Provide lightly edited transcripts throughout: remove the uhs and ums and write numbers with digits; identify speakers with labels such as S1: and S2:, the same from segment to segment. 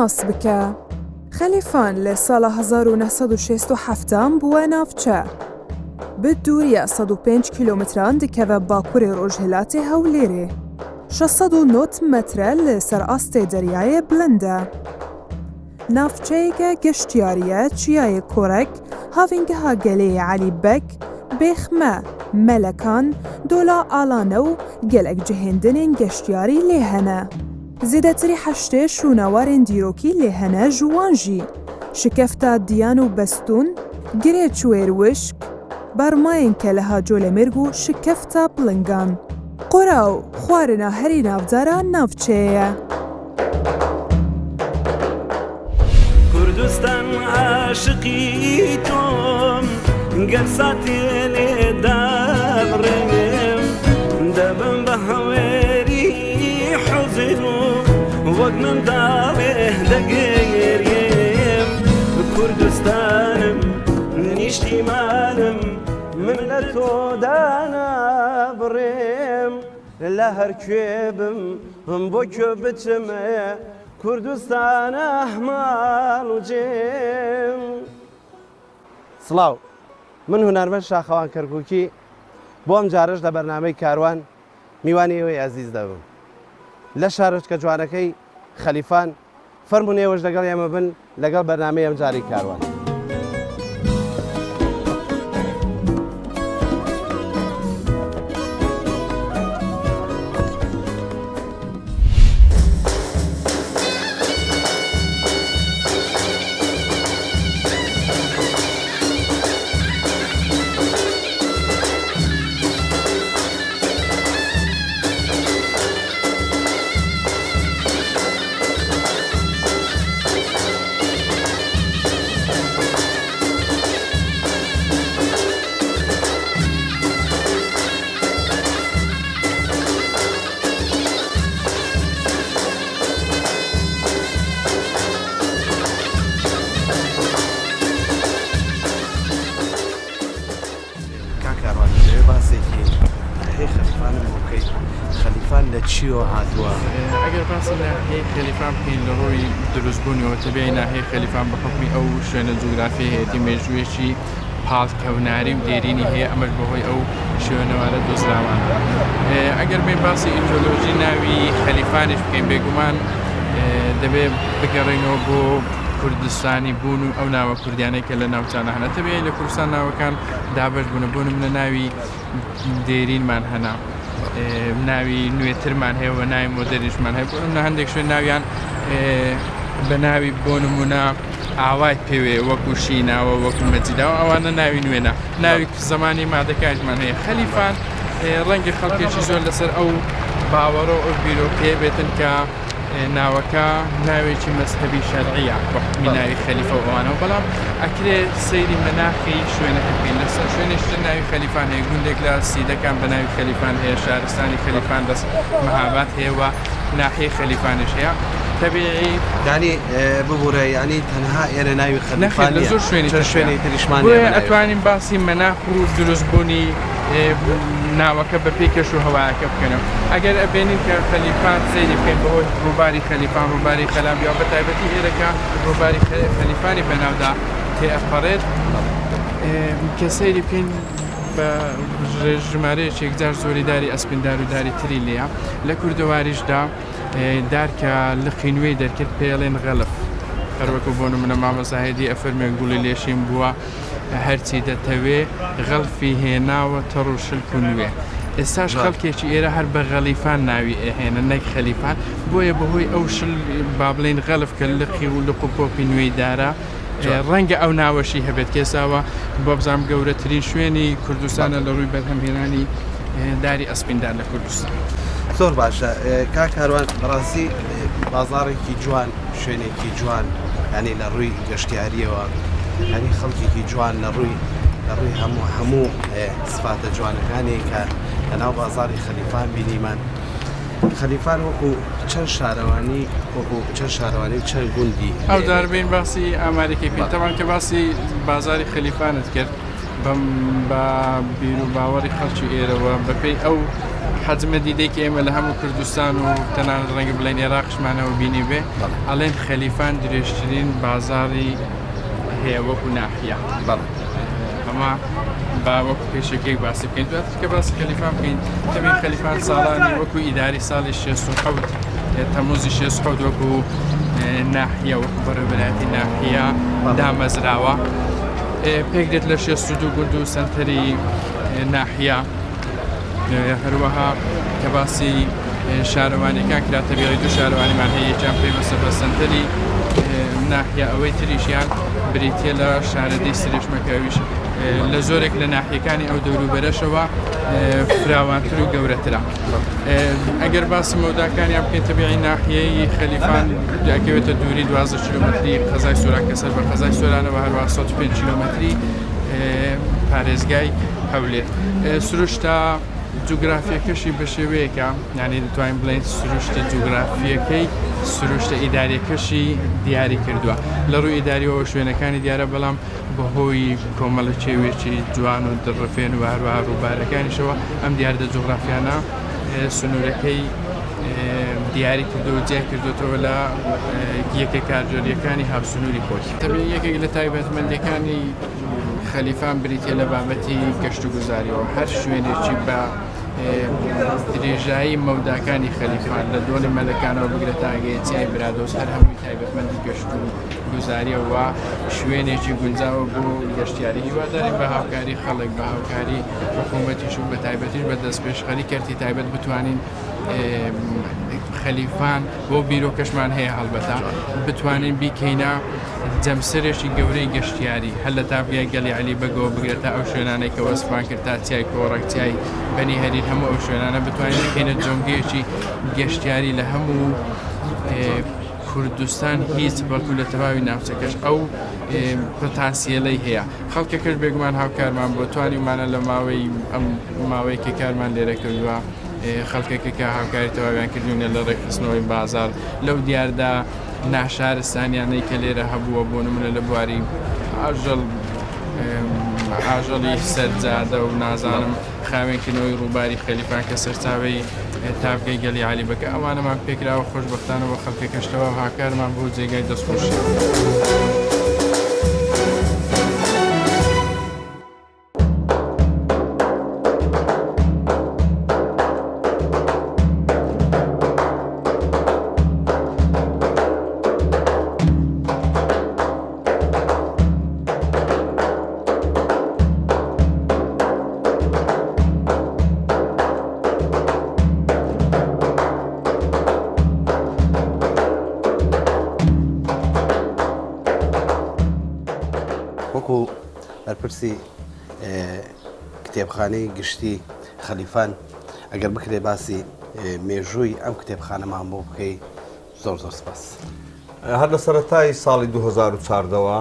S1: nas bike. Xelîfan li sala 1967 an bûwe navçe. Bi dûriya 105 kîlometran dikeve bakurê rojhilatê Hewlêrê. 690 metre li ser astê deryayê bilind e. Navçeyeke geştyarî ye Çiyayê Korek, Havîngeha Gelêyê Elî Beg, Bêxme, Melekan, Dola Alane û gelek cihên din ên geştyarî lê hene. Zêdetirî 80 şûnewarên dîrokî lê hene ji wan jî, Şikefta Diyan û Bestûn, Girê Çûêrwişk, Bermayên Keleha Colemêrg û Şikefta Pilingan. Quraw, xwarina herî navdar a navçeyê ye.
S2: Kurdistan aşiqî tom ger satê lê dabrêm debim bi hewêrî huzin û wek min davê degêriyêm Kurdistanim nîştîmanim min li to danabrêm لە هەر کوێ بم بۆ کوێ بچم کوردستانە ماڵ و جێم.
S3: سڵاو من هونەرمەند شاخەوان کەرکوکی بۆ ئەم جارەش لە بەرنامەی کاروان میوانی ئێوەی ئازیز دەبم لە شارۆچکە جوانەکەی خەلیفان فەرموون ئێوەش لەگەڵ ئێمە بن لەگەڵ بەرنامەی ئەمجارەی کاروان. کاک کاروان دەمەوێ باسێکی ناحیەی خەلیفانم بۆ بکەی خەلیفان لە چیەوە هاتووە؟
S4: ئەگەر باسی ناحیەی خەلیفان بکەین لە ڕووی دروستبوونیەوە تەبیعی ناحیەی خەلیفان بە حوکمی ئەو شوێنە جوگرافیە هەیەتی مێژوویەکی پاڵ کەوناری و دێرینی هەیە ئەمەش بەهۆی ئەو شوێنەوارە دۆزراوانە ئەگەر بێین باسی ئیتۆلۆژی ناوی خەلیفانیش بکەین بێگومان دەبێ بگەڕێینەوە بۆ کوردستانی بوون و ئەو ناوە کوردیانەی کە لە ناوچانە هەنە تەبیعی لە کوردستان ناوەکان دابەش بوونە بۆ نمونە ناوی دێرینمان هەنا ناوی نوێترمان هەیە و ناوی مۆدەرنیشمان هەیە بۆ نمونە هەندێک شوێن ناویان بە ناوی بۆ نمونە ئاوای پێوێ وەکو شیناوە وەکو مەجیداوە ئەوانە ناوی نوێنە ناوی زمانی مادەکانمان هەیە خەلیفان ڕەنگە خەڵکێکی زۆر لەسەر ئەو باوەڕە و ئەو بیرۆکەیە بێتن کە ناوەکە ناوێکی مەزهەبی شەرعیە بە حوکمی ناوی خەلیفە و ئەوانەوە بەڵام ئەکرێ سەیری مەناخی شوێنەکە بکەین لەسەر شوێنێکی تر ناوی خەلیفان هەیە گوندێک لە سیدەکان بە ناوی خەلیفان هەیە شارستانی خەلیفان لە مەهاباد هەیە و ناحیەی خەلیفانیش هەیە تەبیعی
S3: یانی ببورە یانی تەنها ئێرە ناوی خەلیفان
S4: نەخێر لە
S3: نییە
S4: زۆر شوێنی
S3: چەند
S4: تر هەیە
S3: شوێنی تریشمان هەیە
S4: بۆیە
S3: بە ناوی
S4: ئەتوانین باسی مەناخ و دروستبوونی ناوەکە بە پێی کەش و هەوایەکە بکەنەوە ئەگەر ئەبێنین کە خەلیفان سەیری بکەین بەهۆی ڕووباری خەلیفان ڕووباری خەلام یا بە تایبەتی ئێرەکە ڕووباری خەلیفانی بەناودا تێئەپەڕێت کە سەیری بکەین بە ژمارەیەکی یەکجار زۆری داری ئەسپیندار و داری تری لێیە لە کوردەواریشدا دار کە لقی نوێی دەرکرد پێڵێن غەلف هەروەکو بۆ نمونە مامە زاهیدی ئەفەرمێ گوڵی لێشین بووە هەرچی دەتەوێ غەڵفی هێناوە تەڕ و شلک و نوێ. ئێستاش خەڵکێکی ئێرە هەر بە غەڵیفان ناوی ئەهێنن نەک خەلیفان، بۆیە بەهۆی ئەو شل با بڵێین غەڵف کە لقی و لق و پۆپی نوێی دارە ڕەنگە ئەو ناوەشی هەبێت کە ئێستاوە وابزانم گەورەترین شوێنی کوردستانە لە ڕووی بەرهەمهێنانی داری ئەسپیندار لە کوردستان.
S3: زۆر باشە کاک کاروان بەڕاستی بازاڕێکی جوان شوێنێکی جوان یانی لە ڕووی گەشتیاریەوە یانی خەڵکێکی جوان لە ڕووی لە ڕووی هەموو هەموو سفاتە جوانەکانی کە لەناو بازاری خەلیفان بینیمان خەلیفان وەکو چەند شارەوانی وەکو چەند شارەوانی و چەند گوندی
S4: ئەو جار بین باسی ئامارێکی بکەین تەبعەن کە باسی بازاری خەلیفانت کرد بەم بە بیر و باوەڕی خەڵکی ئێرەوە بەپێی ئەو. حەجمە دیدەی کە ئێمە لە هەموو کوردستان و تەنانەت ڕەنگە بڵێین ئێراقیشمانەوە بینیبێ، ئەڵێن خەلیفان درێژترین بازاڕی هەیە وەکو ناحیە.
S3: بەڵێ.
S4: ئەمە با وەکو پێشەکیەک باسی بکەین. دواتر کە باسی خەلیفان بکەین، تەبی خەلیفان ساڵانی وەکو ئیداری ساڵی 67 تەموزی 67 وەکو ناحیە وەکو بەڕێوەبەرایەتی ناحیە دامەزراوە. پێک دێت لە 62 گوند و سەنتەری ناحیە. هەروەها کە باسی شارەوانیەکان کرا تەبیعی دوو شارەوانیمان هەیە یەکیان پەیوەستە بە سەنتەری ناحیە ئەوەی تریشیان بریتە لە شارەدێی سرێشمە کە ئەویش لە زۆرێک لە ناحیەکانی ئەو دەوروبەرەشەوە فراوانتر و گەورەترە ئەگەر باسی مەوداکانیان بکەین تەبیعی ناحیەی خەلیفان دەکەوێتە دووری 12 کیلومتری قەزای سۆران کە سەر بە قەزای سۆرانەوە هەروە 105 کیلومتری پارێزگای هەولێر سروشتە جوگرافیەکەشی بە شێوەیەکە یعنی دەتوانین بڵێن سروشتە جوگرافیەکەی سروشتە ئیداریەکەشی دیاری کردووە لە ڕووی ئیداریەوە شوێنەکانی دیارە بەڵام بەهۆی کۆمەڵە چێوێکی جوان و دڕفێن و هەروەها ڕووبارەکانیشەوە ئەم دیاردە جوگرافیانە سنوورەکەی دیاری کردو جیا کردوتەوە لە یەکە کارگێڕیەکانی هاوسنووری خۆی. تەبیعی یەکێک لە تایبەتمەندیەکانی خەلیفان بریتیە لە بابەتی گەشتوگوزاریەوە، هەر شوێنێکی بە درێژایی مەوداکانی خەلیفان لە دۆڵی مەلەکانەوە بگرە تا ئەگەیە چیای برادۆست هەر هەمووی تایبەتمەندی گەشتوگوزاریە و شوێنێکی گونجاوە بۆ گەشتیاری. هیوادارین بە هاوکاری خەڵک، بە هاوکاری حکوومەتیش و بە تایبەتیش بە دەستپێشخەری کەرتی تایبەت بتوانین خەلیفان بۆ بیرۆکەشمان هەیە هەڵبەتە بتوانین بیکەینە جەمسەرێکی گەورەی گەشتیاری هەر لە تاڤگای گەلی عەلی بەگەوە بگرە تا ئەو شوێنانەی کە وەسفمان کرد تا چیای کۆڕەک چیای بەنی هەریر هەموو ئەو شوێنانە بتوانین بکەینە جۆنگەیەکی گەشتیاری لە هەموو کوردستان هیچ بەڵکو لە تەواوی ناوچەکەش ئەو پتانسیەلەی هەیە خەڵکەکەش بێگومان هاوکارمان بۆ توانیمانە لە ماوەی ئەم ماوەیە کە کارمان لێرە کردووە خەڵکەکە کە هاوکاری تەواویان کردوونە لە ڕێکخستنەوەی بازار لەو دیاردا ناشارستانیانەی کە لێرە هەبووە بۆ نمونە لە بواری ئاژەڵ ئاژەڵی سەرجادە و نازانم خاوێنکردنەوەی ڕووباری خەلیفان کە سەرچاوی تاڤگەی گەلی عەلی بەگە ئەوانەمان پێکراوە خۆشبەختانەوە خەڵکەکەشتەوە هاکارمان بۆ جێگای دەستخۆشی.
S3: وەکو بەرپرسی کتێبخانەی گشتی خەلیفان ئەگەر بکرێ باسی مێژووی ئەم کتێبخانەمان بۆ بکەی زۆر زۆر سپاس.
S5: هەر لە سەرەتای ساڵی 2014 وە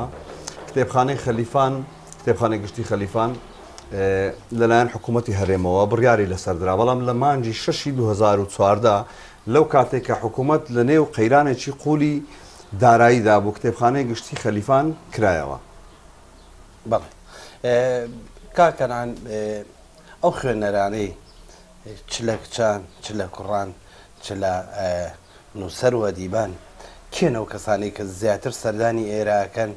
S5: کتێبخانەی خەلیفان کتێبخانەی گشتی خەلیفان لەلایەن حکوومەتی هەرێمەوە بڕیاری لەسەر درا بەڵام لە مانگی شەشی 2014 لەو کاتێک کە حکوومەت لە نێو قەیرانێکی قولی داراییدا بوو کتێبخانەی گشتی خەلیفان کرایەوە.
S3: بەڵێ کاک کەنعان ئەو خوێنەرانەی چ لە کچان چ لە کوڕان چ لە نووسەر و ئەدیبان کێن ئەو کەسانەی کە زیاتر سەردانی ئێرە ئەکەن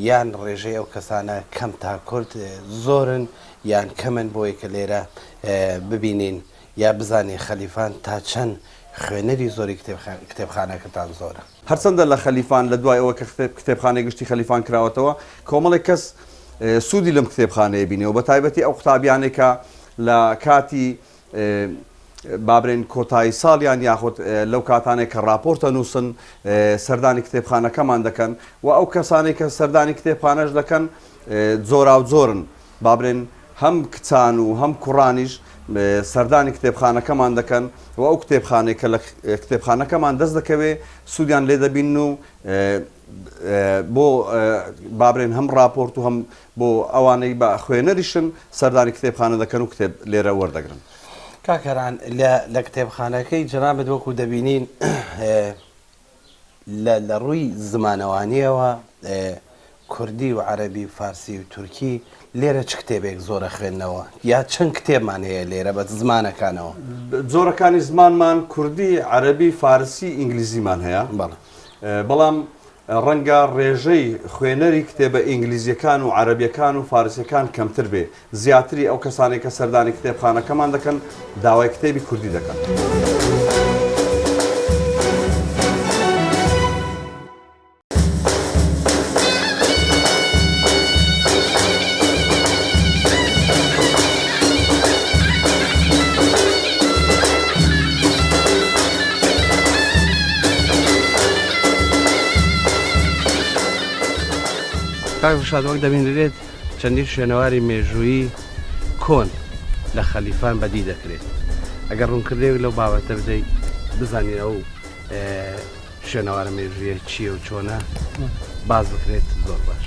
S3: یان ڕێژەی ئەو کەسانە کەم تا کورت زۆرن یان کەمن بۆی کە لێرە ببینین یا بزانین خەلیفان تا چەند خوێنەری زۆری کتێبخانەکەتان زۆرە؟
S5: هەرچەندە لە خەلیفان لە دوای ئەوە کە کتێبخانەی گشتی خەلیفان کراوەتەوە کۆمەڵێک کەس سوودی لەم کتێبخانەیە بینیوە بە تایبەتی ئەو قوتابیانەی کە لە کاتی با بڵێین کۆتایی ساڵیان یاخود لەو کاتانەی کە ڕاپۆرت ئەنووسن سەردانی کتێبخانەکەمان دەکەن و ئەو کەسانەی کە سەردانی کتێبخانەش دەکەن جۆراوجۆرن با بڵێین هەم کچان و هەم کوڕانیش سەردانی کتێبخانەکەمان دەکەن و ئەو کتێبخانەی کە لە کتێبخانەکەمان دەست دەکەوێ سوودیان لێ دەبین و بۆ با بڵێین هەم ڕاپۆرت و هەم بۆ ئەوانەی بە خوێنەریشن سەردانی کتێبخانە دەکەن و کتێب لێرە وەردەگرن.
S3: کاک هەران لە لە کتێبخانەکەی جەنابت وەکوو دەبینین لە لە ڕووی زمانەوانییەوە. کوردی و عەرەبی و فارسی و تورکی لێرە چ کتێبێک زۆر ئەخوێننەوە یا چەند کتێبمان هەیە لێرە بە زمانەکانەوە؟
S5: جۆرەکانی زمانمان کوردی، عەرەبی، فارسی، ئینگلیزیمان هەیە.
S3: بەڵێ.
S5: بەڵام ڕەنگە ڕێژەی خوێنەری کتێبە ئینگلیزیەکان و عەرەبیەکان و فارسیەکان کەمتر بێ، زیاتری ئەو کەسانەی کە سەردانی کتێبخانەکەمان دەکەن داوای کتێبی کوردی دەکەن.
S3: کاک ڕشاد وەک دەبینرێت چەندین شوێنەواری مێژوویی کۆن لە خەلیفان بەدی دەکرێت ئەگەر ڕوونکردنەوەیەک لەو بابەتە بدەیت بزانین ئەو شوێنەوارە مێژوویە چییە و چۆنە باس بکرێت زۆر باش.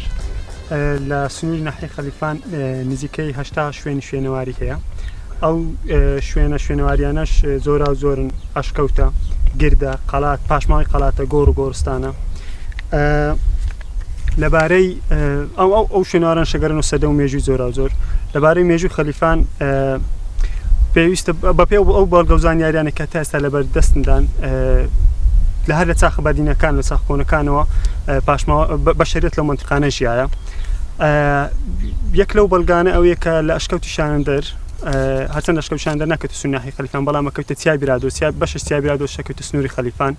S6: لە سنووری ناحیەی خەلیفان نزیکەی 80 شوێنی شوێنەواری هەیە ئەو شوێنە شوێنەواریانەش زۆرا و زۆرن ئەشکەوتە گردە قەلات پاشماوەی قەلاتە گۆڕ و گۆڕستانە لەبارەی ئەو ئەو ئەو شوێنواران شەگەرن و سەدە و مێژووی زۆرا و زۆر لەبارەی مێژووی خەلیفان پێویستە بەپێ ئەو بەڵگە و زانیاریانە کە تا ئێستا لەبەر دەستندان لە هەر لە چاخە بەردینەکان لە چاخ کۆنەکانەوە پاشماوە بەشەریەت لەو مەنتیقانە ژیایە یەک لەو بەڵگانە ئەوەیە کە لە ئەشکەوتی شانەندەر هەرچەند ئەشکەوتی شانەندەر ناکەوتە سنووری ناحیەی خەلیفان بەڵام ئەکەوتە چیای برادۆست بەشە چیای برادۆست شەکەوتە سنووری خەلیفان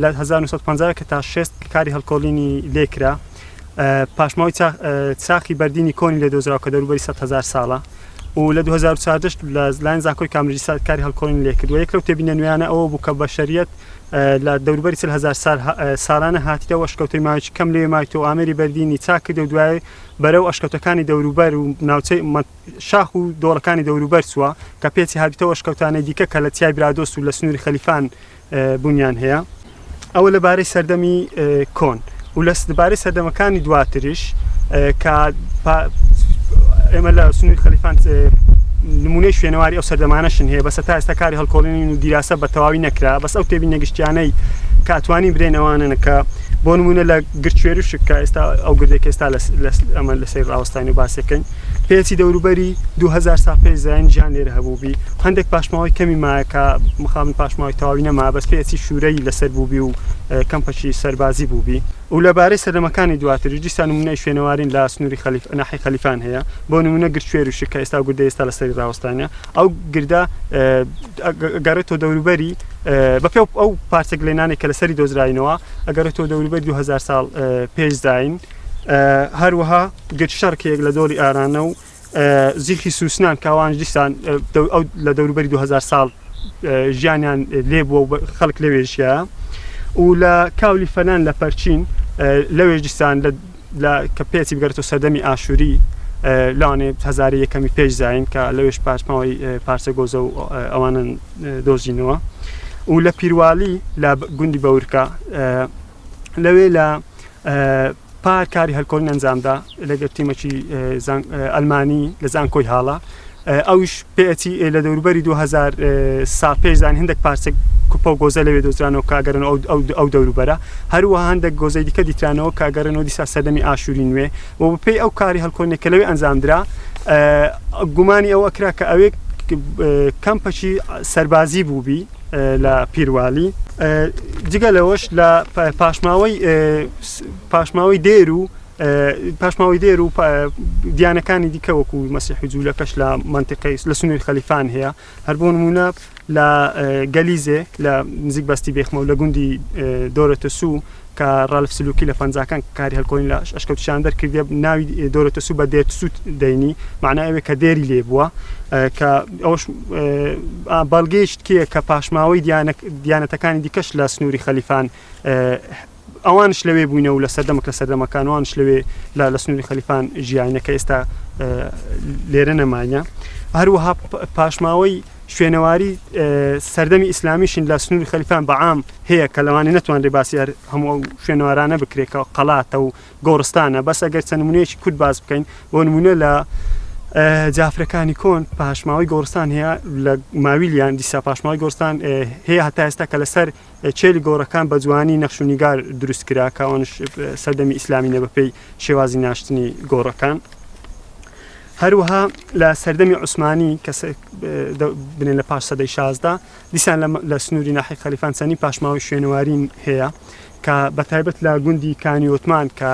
S6: لە 1950 کە تا 60 کاری هەڵکۆڵینی لێکرا پاشماوەی چاخی بەردینی کۆنی لێ دۆزراوە کە دەوروبەری 100 هەزار ساڵە و لە 2014 لە لایەن زانکۆی کامبریج کاری هەڵکۆڵین لێ کردووە یەک لەو تێبینە نوێیانە ئەوە بوو کە بەشەریەت لە دەوروبەری 40 هەزار سال ساڵانە هاتیتەوە ئەشکەوتەی ماوەیەکی کەم لێ مایتەوە ئامێری بەردینی چاک کردە و دوای بەرەو ئەشکەوتەکانی دەوروبەر و ناوچەی شاخ و دۆڵەکانی دەوروبەر چووە کە پێچی هاتیتەوە ئەشکەوتانەی دیکە کە لە چیای برادۆست و لە سنووری خەلیفان بوونیان هەیە. ئەوە لەبارەی سەردەمی کۆن و لە بارەی سەردەمەکانی دواتریش کە ئێمە لە سنووری خەلیفان نمونەی شوێنەواری ئەو سەردەمانەشن هەیە بەسە تا ئێستا کاری هەڵکۆڵین و دیراسە بە تەواوی نەکرا بەس ئەو تێبینە گشتیانەی کە ئەتوانین برێن ئەوانەن کە بۆ نمونە لە گرچێروشک کە ئێستا ئەو گردێک ئێستا ئەمە لەسەر ڕاوەستاین و باسەکەین پێچی دەوروبەری 2000 ساڵ پێش زایین ژیان لێرە هەبووبی هەندێک پاشماوەی کەمی مایە کە مخابن پاشماوەی تەواوی نەما بەس پێچی شوورەی لەسەر بووبی و کەمپەکی سەربازی بووبی و لەبارەی سەردەمەکانی دواتریش دیسان نمونەی شوێنەوارین لە سنووری خەلیف ناحیەی خەلیفان هەیە بۆ نمونە گردشوێروشک کە ئێستا گردە ئێستا لەسەری ڕاوەستانە ئەو گردە ئەگەڕێتەوە دەوروبەری بەپێ ئەو پارچە گلێنانێک کە لەسەری دۆزراینەوە ئەگەڕێتەوە دەوروبەری 2000 ساڵ پێش زین هەروەها گرد شەڕکێک لە دۆڵی ئارانە و زیخی سوسنان کە ئەوانش دیسان ئەو لە دەوروبەری 2000 ساڵ ژیانیان لێ بووە و خەڵک لەوێ ژیایە و لە کاولی فەنان لە پەرچین لەوێش دیسان لە کە پێچی بگەرێتەوە سەردەمی ئاشووری لەوانێ هەزاری یەکەمی پێش زین کە لەوێش پاشماوەی پارچە گۆزە و ئەوانن دۆزینەوە و لە پیروالی لە گوندی بەورکە لەوێ لە پار کاری هەلکۆڵین ئەنجامدا لەگەر تیمەکی ئەلمانی لە زانکۆی هاڵە ئەوش پێچی لە دەوروبەری 2000 ساڵ پێش زان هەندێک پارچە کوپە و گۆزە لەوێ دۆزرانەوە کاگەرن ئەو دەوروبەرە هەروەها هەندێک گۆزەی دیکە دیترانەوە کاگەرنەوە دیسا سەردەمی ئاشووری نوێ و بەپێی ئەو کاری هەلکۆڵینە کە لەوێ ئەنجامدرا گومانی ئەوە کرا کە ئەوێ کەمپەکی سەربازی بووبی لە پیروالی جگە لەوەش لە پاشماوەی پاشماوەی دێر و پاشماوەی دێر و دیانەکانی دیکە وەکو مەسیح و جوولەکەش لە منتیقی لە سنووری خەلیفان هەیە هەر بۆ نمونە لە گەلیزێ لە نزیک بەستی بێخمە و لە گوندی دۆرەتە سوو کە ڕالف سلوکی لە پەنجاکان کاری هەلکۆڵین لە ئەشکەوتی شاندەر کردیە ناوی دۆرەتەسو بە دێرتسو دەینی معنای ئەوێ کە دێری لێ بووە کە ئەوش بەڵگەیەکی کێ کە پاشماوەی دیانەتەکانی دیکەش لە سنووری خەلیفان ئەوانش لەوێ بووینە و لە سەردەمەک لە سەردەمەکان وانش لەوێ لە لە سنووری خەلیفان ژیانە کە ئێستا لێرە نەمانە هەروەها پاشماوەی شوێنەواری سەردەمی ئیسلامیشن لە سنووری خەلیفان بەعام هەیە کە لەوانەیە نەتوانرێت باسی هەر هەموو ئەو شوێنەوارانە بکرێت کە قەڵاتە و گۆڕستانە بەس ئەگەر چەند نمونەیەکی کورت باس بکەین بۆ نمونە لە. جافرەکانی کۆن پاشماوەی گۆڕستان هەیە لە ماویلیان دیسا پاشماوەی گۆڕستان هەیە هەتا ئێستا کە لەسەر چێلی گۆڕەکان بە جوانی نەخش و نیگار دروست کرا کە ئەوانش سەردەمی ئیسلامی نە بەپێی شێوازی ناشتنی گۆڕەکان. هەروەها لە سەردەمی عوسمانی کە بنێن لە پاش سەدەی 16 دیسان لە سنووری ناحی خەلیفان چەندین پاشماوەی شوێنەوارین هەیە کە بە تایبەت لە گوندی کانی ئۆتمان کە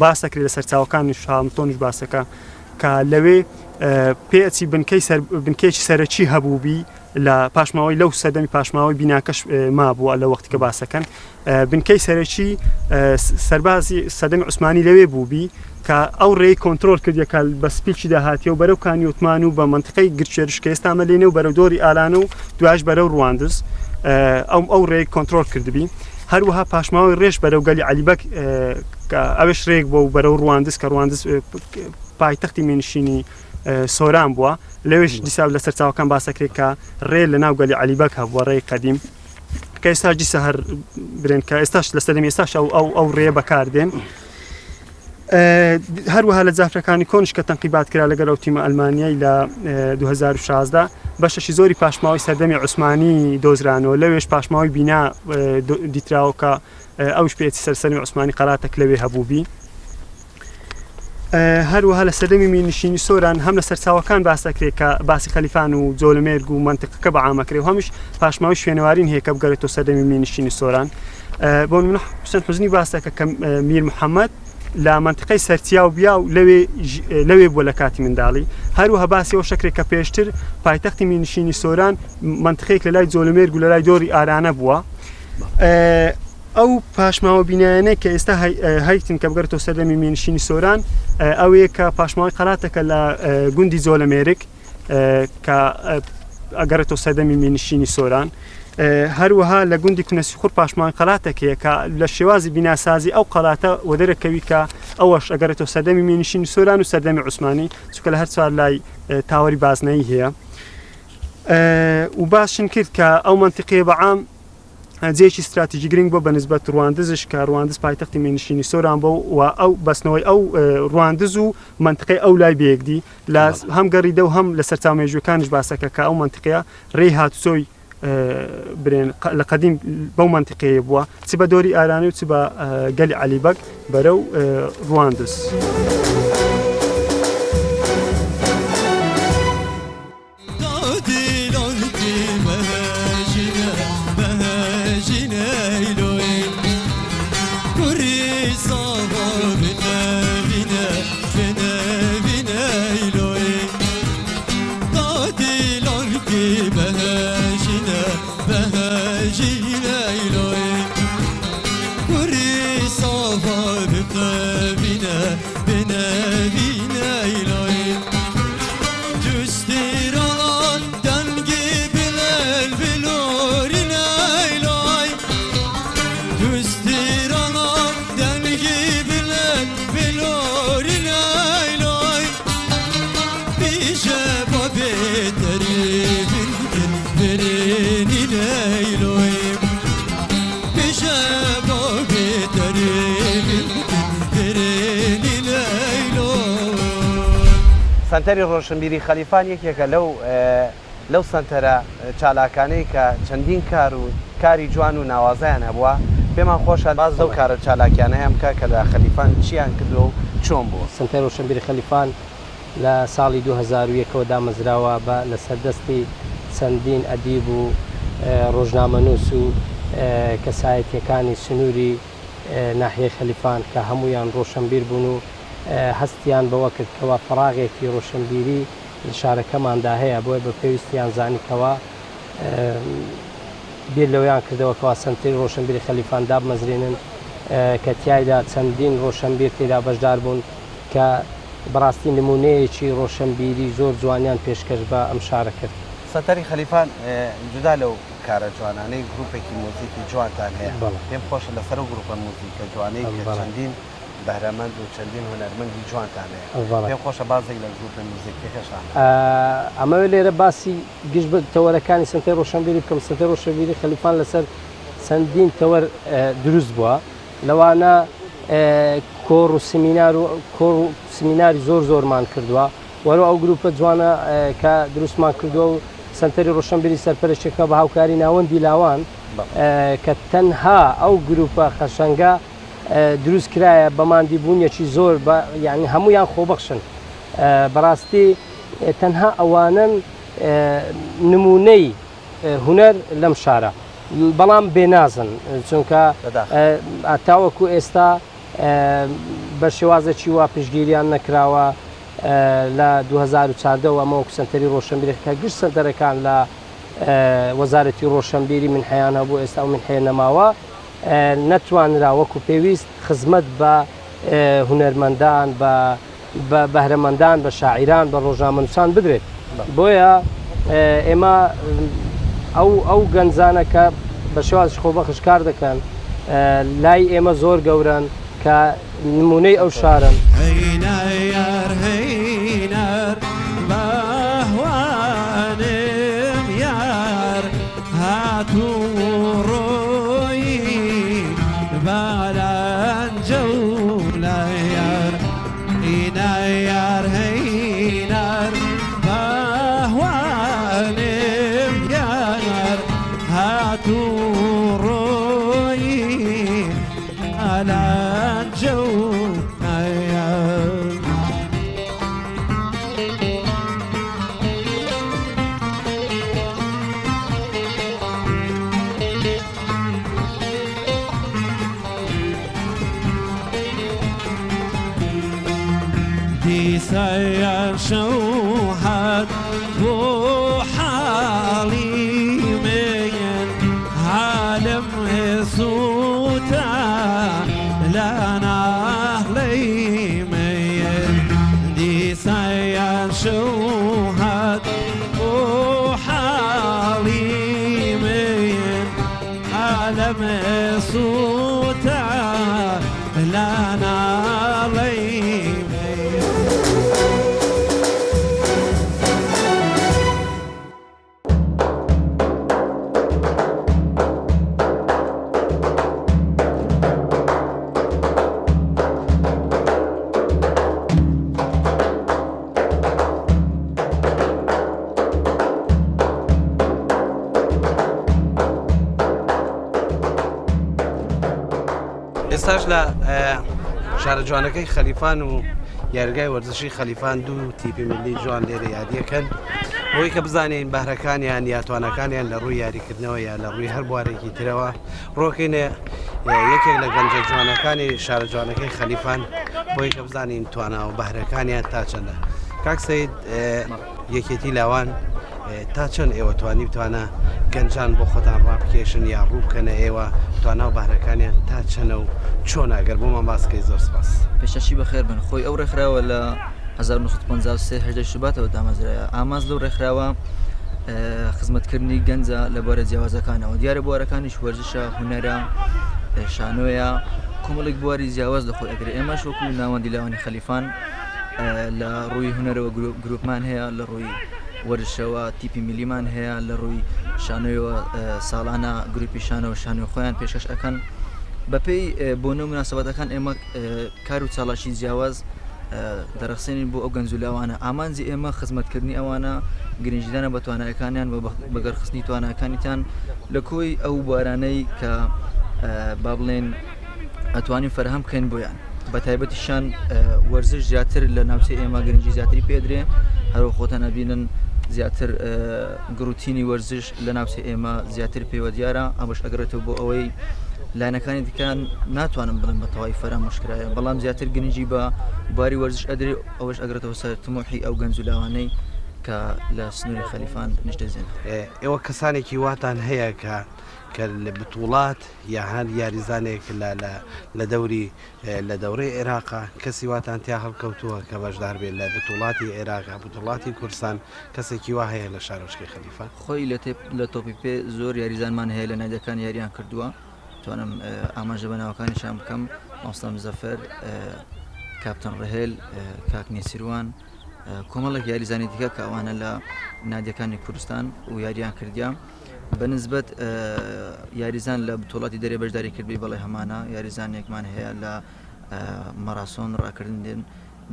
S6: باسەکرێت لە سەرچاوەکانی شامتۆنیش باسەکە کە لەوێ پێچی بنکەی سەر بنکەیەکی سەرەکی هەبووبی لە پاشماوەی لەو سەردەمی پاشماوەی بیناکەش مابووە لە وەختی کە باسەکەن بنکەی سەرەکی سەربازی سەدەمی عوسمانی لەوێ بووبی کە ئەو ڕێی کۆنترۆل کردیە کە بە سپیلکی داهاتیە و بەرەو کانیوتمان و بە منطقەی گرچێرش کە ئێستا مەلێنێ و بەرەو دۆری ئالانە و دوایش بەرەو ڕواندز ئەو ئەو ڕێی کۆنترۆل کردبی هەروەها پاشماوەی ڕێش بەرەو گەلی عەلیبەگ کە ئەوێش ڕێک بووە و بەرەو ڕواندز کە ڕواندز پایتەختی مینشینی سۆران بووە لەوێش دیسا لە سەرچاوەکان باسەکرێت کە ڕێ لە ناو گەلی عەلیبەگ هەبووە ڕێی قەدیم کە ئێستاش دیسا هەر برێن کە ئێستاش لە سەردەمی ئێستاش ئەو ئەو ئەو ڕێیە بەکاردێن هەروەها لە جافرەکانی کۆنش کە تەنقیبات کرا لەگەڵ ئەو تیمە ئەلمانیای لە 2016 بەشەشی زۆری پاشماوەی سەردەمی عوسمانی دۆزرانەوە لەوێش پاشماوەی بینا دیتراوە کە ئەوش پێچی سەرسەرمی عوسمانی قەراتەک لەوێ هەبووبی. هەروەها لە سەردەمی میرنشینی سۆران هەم لە سەرچاوەکان باس دەکرێت کە باسی خەلیفان و جۆلەمێرگ و مەنتیقەکە بە عام ئەکرێ و هەمیش پاشماوەی شوێنەوارین هەیە کە بگەرێتەوە سەردەمی میرنشینی سۆران بۆ نمونە حوسێن حوزنی باس دەکە کە میر محەممەد لە مەنتیقەی سەرچیا و بیا و لەوێ لەوێ بووە لە کاتی منداڵی هەروەها باسی ئەوە شەکرێک کە پێشتر پایتەختی میرنشینی سۆران مەنتیقەیەک لە لای جۆلەمێرگ و لە لای دۆری ئارانە بووە. ئەو پاشماوە بینایانەی کە ئێستا هەیتن کە بگەرێتەوە سەردەمی مینشینی سۆران ئەوەیە کە پاشماوەی قەلاتەکە لە گوندی جۆلەمێرگ کە ئەگەڕێتەوە سەردەمی مینشینی سۆران هەروەها لە گوندی کونەسیخور پاشماوەی قەلاتێک هەیە کە لە شێوازی بیناسازی ئەو قەلاتە وەدەرەکەوی کە ئەوەش ئەگەڕێتەوە سەردەمی مینشینی سۆران و سەردەمی عوسمانی چونکە لە هەر چوار لای تاوەری بازنەیی هەیە و باشن کرد کە ئەو منتیقەیە بە عام جێیەکی ستراتیژی گرنگ بووە بە نسبەت ڕواندزش کە ڕواندز پایتەختی میرنشینی سۆران بووە و ئەو بەستنەوەی ئەو ڕواندز و مەنتقەی ئەو لای بەیەکدی لە هەم گەڕیدە و هەم لە سەرچاوە مێژووەکانیش باسەکە کە ئەو مەنتقەیە ڕێی هاتوچۆی برێن لە قەدیم بەو مەنتقەیە بووە چ بە دۆری ئارانی و چ بە گەلی عەلی بەگ بەرەو ڕواندز.
S3: سەنتەری ڕۆشنبیری خەلیفان یەکێکە لەو لەو سەنتەرە چالاکانەی کە چەندین کار و کاری جوان و ناوازەیان هەبووە، پێمان خۆشە باس لەو کارە چالاکیانەیان بکا کە لە خەلیفان چیان کردووە و چۆن بووە.
S7: سەنتەری ڕۆشنبیری خەلیفان لە ساڵی 2001 ەوە دامەزراوە بە لەسەر دەستی چەندین ئەدیب و ڕۆژنامەنووس و کەسایەتییەکانی سنووری ناحیەی خەلیفان کە هەموویان ڕۆشنبیر بوون و هەستیان بەوە کرد کەوا فەراغێکی ڕۆشنبیری لە شارەکەماندا هەیە بۆیە بە پێویستیان زانی کەوا بیر لەوەیان کردەوە کەوا سەنتەری ڕۆشنبیری خەلیفان دابمەزرێنن کە تیایدا چەندین ڕۆشنبیر تێدا بەشدار بوون کە بەڕاستی نمونەیەکی ڕۆشنبیری زۆر جوانیان پێشکەش بە ئەم شارە کرد.
S3: سەنتەری خەلیفان جودا لەو کارە جوانانەی گروپێکی موزیکی جوانتان هەیە پێم خۆشە لەسەر ئەو گروپە موزیکە جوانەی کە چەندین بەهرەمەند و چەندین هونەرمەندی جوانتان هەیە پێم خۆشە بازێک لە گروپە موزیکیەکەشتان بکەن.
S7: ئەمەوێ لێرە باسی گشت تەوەرەکانی سەنتەری ڕۆشنبیری بکەم، سەنتەری ڕۆشنبیری خەلیفان لەسەر چەندین تەوەر دروست بووە لەوانە کۆڕ و سمینار و کۆڕ و سمیناری زۆر زۆرمان کردووە. وەرو ئەو گروپە جوانە کە دروستمان کردووە و سەنتەری ڕۆشنبیری سەرپەرشتیەکە بە هاوکاری ناوەندی لاوان کە تەنها ئەو گروپە قەشەنگە دروست کرایە بە ماندی بوونیەکی زۆر بە یعنی هەمویان خۆبەخشن بەڕاستی تەنها ئەوانن نمونەی هونەر لەم شارە بەڵام بێنازن چونکە تاوەکو ئێستا بە شێوازێکی وا پشتگیریان نەکراوە لە 2014 وە ئەمە وەکو سەنتەری ڕۆشنبیری کە گشت سەنتەرەکان لە وەزارەتی ڕۆشنبیری منحەیان هەبوو ئێستا ئەو منحەیە نەماوە نەتوانرا وەکو پێویست خزمەت بە هونەرمەندان بە بە بەهرەمەندان بە شاعیران بە ڕۆژنامەنووسان بدرێت بۆیە ئێمە ئەو ئەو گەنجانە کە بە شێوازی خۆبەخش کار دەکەن لای ئێمە زۆر گەورەن کە نمونەی ئەو شارن.
S3: ئێستاش لە شارە جوانەکەی خەلیفان و یاریگای وەرزشی خەلیفان دوو تیپی ملی جوان لێرە یاریەکەن بۆی کە بزانین بەهرەکانیان یا توانەکانیان لە ڕووی یاریکردنەوە یا لە ڕووی هەر بوارێکی ترەوە ڕۆکەینە یەکێک لە گەنجە جوانەکانی شارە جوانەکەی خەلیفان بۆی کە بزانین توانا و بەهرەکانیان تا چەندە کاک سید یەکێتی لاوان تا چەند ئێوە توانی بتوانە گەنجان بۆ خۆتان ڕابکێشن یا ڕوو بکەنە ئێوە توانا و بەهرەکانیان تا چەنە و چۆن ئەگەر بۆمان باسکەی زۆر سپاس.
S8: پێشەکی بەخێر بن خۆی ئەو ڕێکخراوە لە 1953 هەژدەی شوباتەوە دامەزرایە ئامانج لەو ڕێکخراوە خزمەتکردنی گەنجە لە بوارە جیاوازەکانەوە دیارە بوارەکانیش وەرزشە هونەرە شانۆیە کۆمەڵێک بواری جیاواز لە خۆی ئەگرێ ئێمەش وەکو ناوەندی لاوانی خەلیفان لە ڕووی هونەرەوە گروپمان هەیە لە ڕووی وەرزشەوە تیپی میلیمان هەیە لە ڕووی شانۆیەوە ساڵانە گروپی شانۆ شانۆی خۆیان پێشکەش ئەکەن بەپێی بۆنە و مناسبەتەکان ئێمە کار و چالاکی جیاواز دەڕەخسێنین بۆ ئەو گەنج و لاوانە ئامانجی ئێمە خزمەتکردنی ئەوانە گرنگیدانە بە توانایەکانیان و بەگەرخستنی تواناکانیان لە کۆی ئەو بوارانەی کە با بڵێن ئەتوانین فەرهەم بکەین بۆیان بە تایبەتیشان وەرزش زیاتر لە ناوچەی ئێمە گرنگی زیاتری پێدرێ هەرو خۆتان ئەبینن زیاتر گڕوتینی وەرزش لە ناوچەی ئێمە زیاتر پێوە دیارە ئەمەش ئەگەڕێتەوە بۆ ئەوەی لایەنەکانی دیکە ناتوانم بڵێم بە تەواوی فەرامۆشکرایە بەڵام زیاتر گرنگی بە بواری وەرزش ئەدرێ ئەوەش ئەگرێتەوە سەر تموحی ئەو گەنج و لاوانەی کە لە سنووری خەلیفان نیشتەجێن.
S3: ئێوە کەسانێکی واتان هەیە کە کە لە بتوڵات یا هەر یاریزانێک لە لە لە دەوری لە دەورەی عێراقا کەسی واتان تیا هەڵکەوتووە کە بەشدار بێت لە بتوڵاتی عێراق یا بتوڵاتی کوردستان کەسێکی وا هەیە لە شارۆچکەی خەلیفان؟
S8: خۆی لە تێپ لە تۆپی پێ زۆر یاریزانمان هەیە لە نادیەکان یاریان کردووە توانم ئاماژە بە ناوەکانیشان بکەم مامۆستا مزەفەر کاپتن ڕهێل کاک نێچیروان کۆمەڵێک یاریزانی دیکە کە ئەوانە لە نادیەکانی کوردستان و یاریان کردیا بە نسبەت یاریزان لە بتوڵاتی دەرێ بەشداری کردبی بەڵێ هەمانە یاریزانێکمان هەیە لە مەراسۆن ڕاکردن دێن.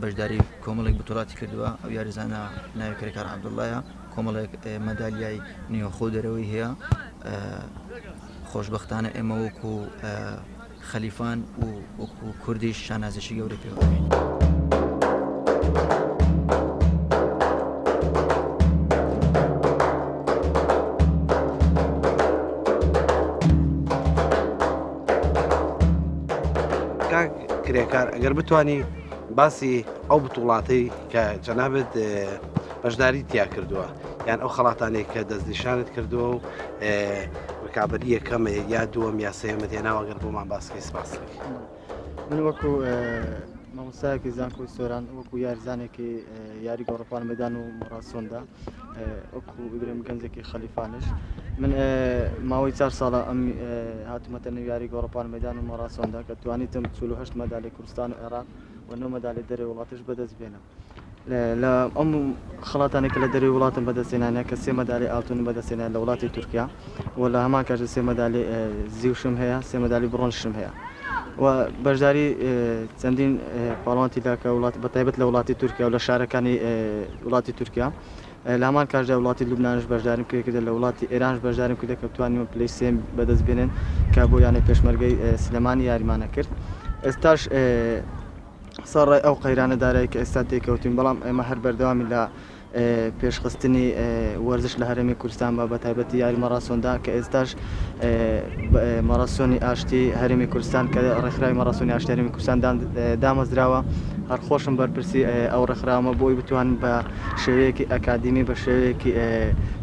S8: بەشداری کۆمەڵێک بتوڵاتی کردووە ئەو یاریزانە ناوی کرێکار عەبدوڵڵایە کۆمەڵێک مەدالیای نێوخۆ دەرەوەی هەیە خۆشبەختانە ئێمە وەکو خەلیفان و وەکو کوردیش شانازیی گەورەی پێوە دەکەین.
S3: کاک کرێکار ئەگەر بتانی باسی ئەو بتوڵاتەی کە جەنابت بەشداری تیا کردووە یان ئەو خەڵاتانەی کە دەستنیشانت کردووە و ڕکابەری یەکەمە یا دووەم یا سێیەمت هێناوە گەر بۆمان باسکەی سپاس
S9: من وەکو مامۆستایەکی زانکۆی سۆران وەکو یاریزانێکی یاری گۆڕەپان مەدان و مەڕاسۆندا وەکو بگرم گەنجێکی خەلیفانش من ماوەی چار ساڵە ئەم هاتومەتە نێو یاری گۆڕەپان مەدان و مەڕاسۆندا کە توانیتم 48 مەدالی کوردستان و عێراق و نۆ مەدالی دەرەوەی وڵاتش بەدەست بێنم لە ئەم خەڵاتانەی کە لە دەرەوەی وڵاتم بەدەستهێنانە کە سێ مەدالی ئاڵتونم بەدەستهێنا لە وڵاتی تورکیا و لە هەمان کاتدا سێ مەدالی زیوشم هەیە سێ مەدالی بڕۆنزشم هەیە و بەشداری چەندین پاڵەوانتی دا کە وڵات بە تایبەت لە وڵاتی تورکیا و لە شارەکانی وڵاتی تورکیا لە هەمان کاتدا وڵاتی لوبنانش بەشداریم کرد لە وڵاتی ئێرانش بەشداریم کرد کە توانیمە پلەی سێم بەدەست بێنن کە بۆ یانەی پێشمەرگەی سلێمانی یاریمانە کرد ئێستاش سەرەڕای ئەو قەیرانە دارایی کە ئێستا تێکەوتوین، بەڵام ئێمە هەر بەردەوامین لە پێشخستنی وەرزش لە هەرێمی کوردستان بە بەتایبەتی یاری مەڕاسۆندا کە ئێستاش مەڕاسۆنی ئاشتی هەرێمی کوردستان کە ڕێکخراوی مەڕاسۆنی ئاشتی هەرێمی کوردستان دامەزراوە هەر خۆشم بەرپرسی ئەو ڕێکخراوەمە بۆی بتوانن بە شێوەیەکی ئەکادیمی بە شێوەیەکی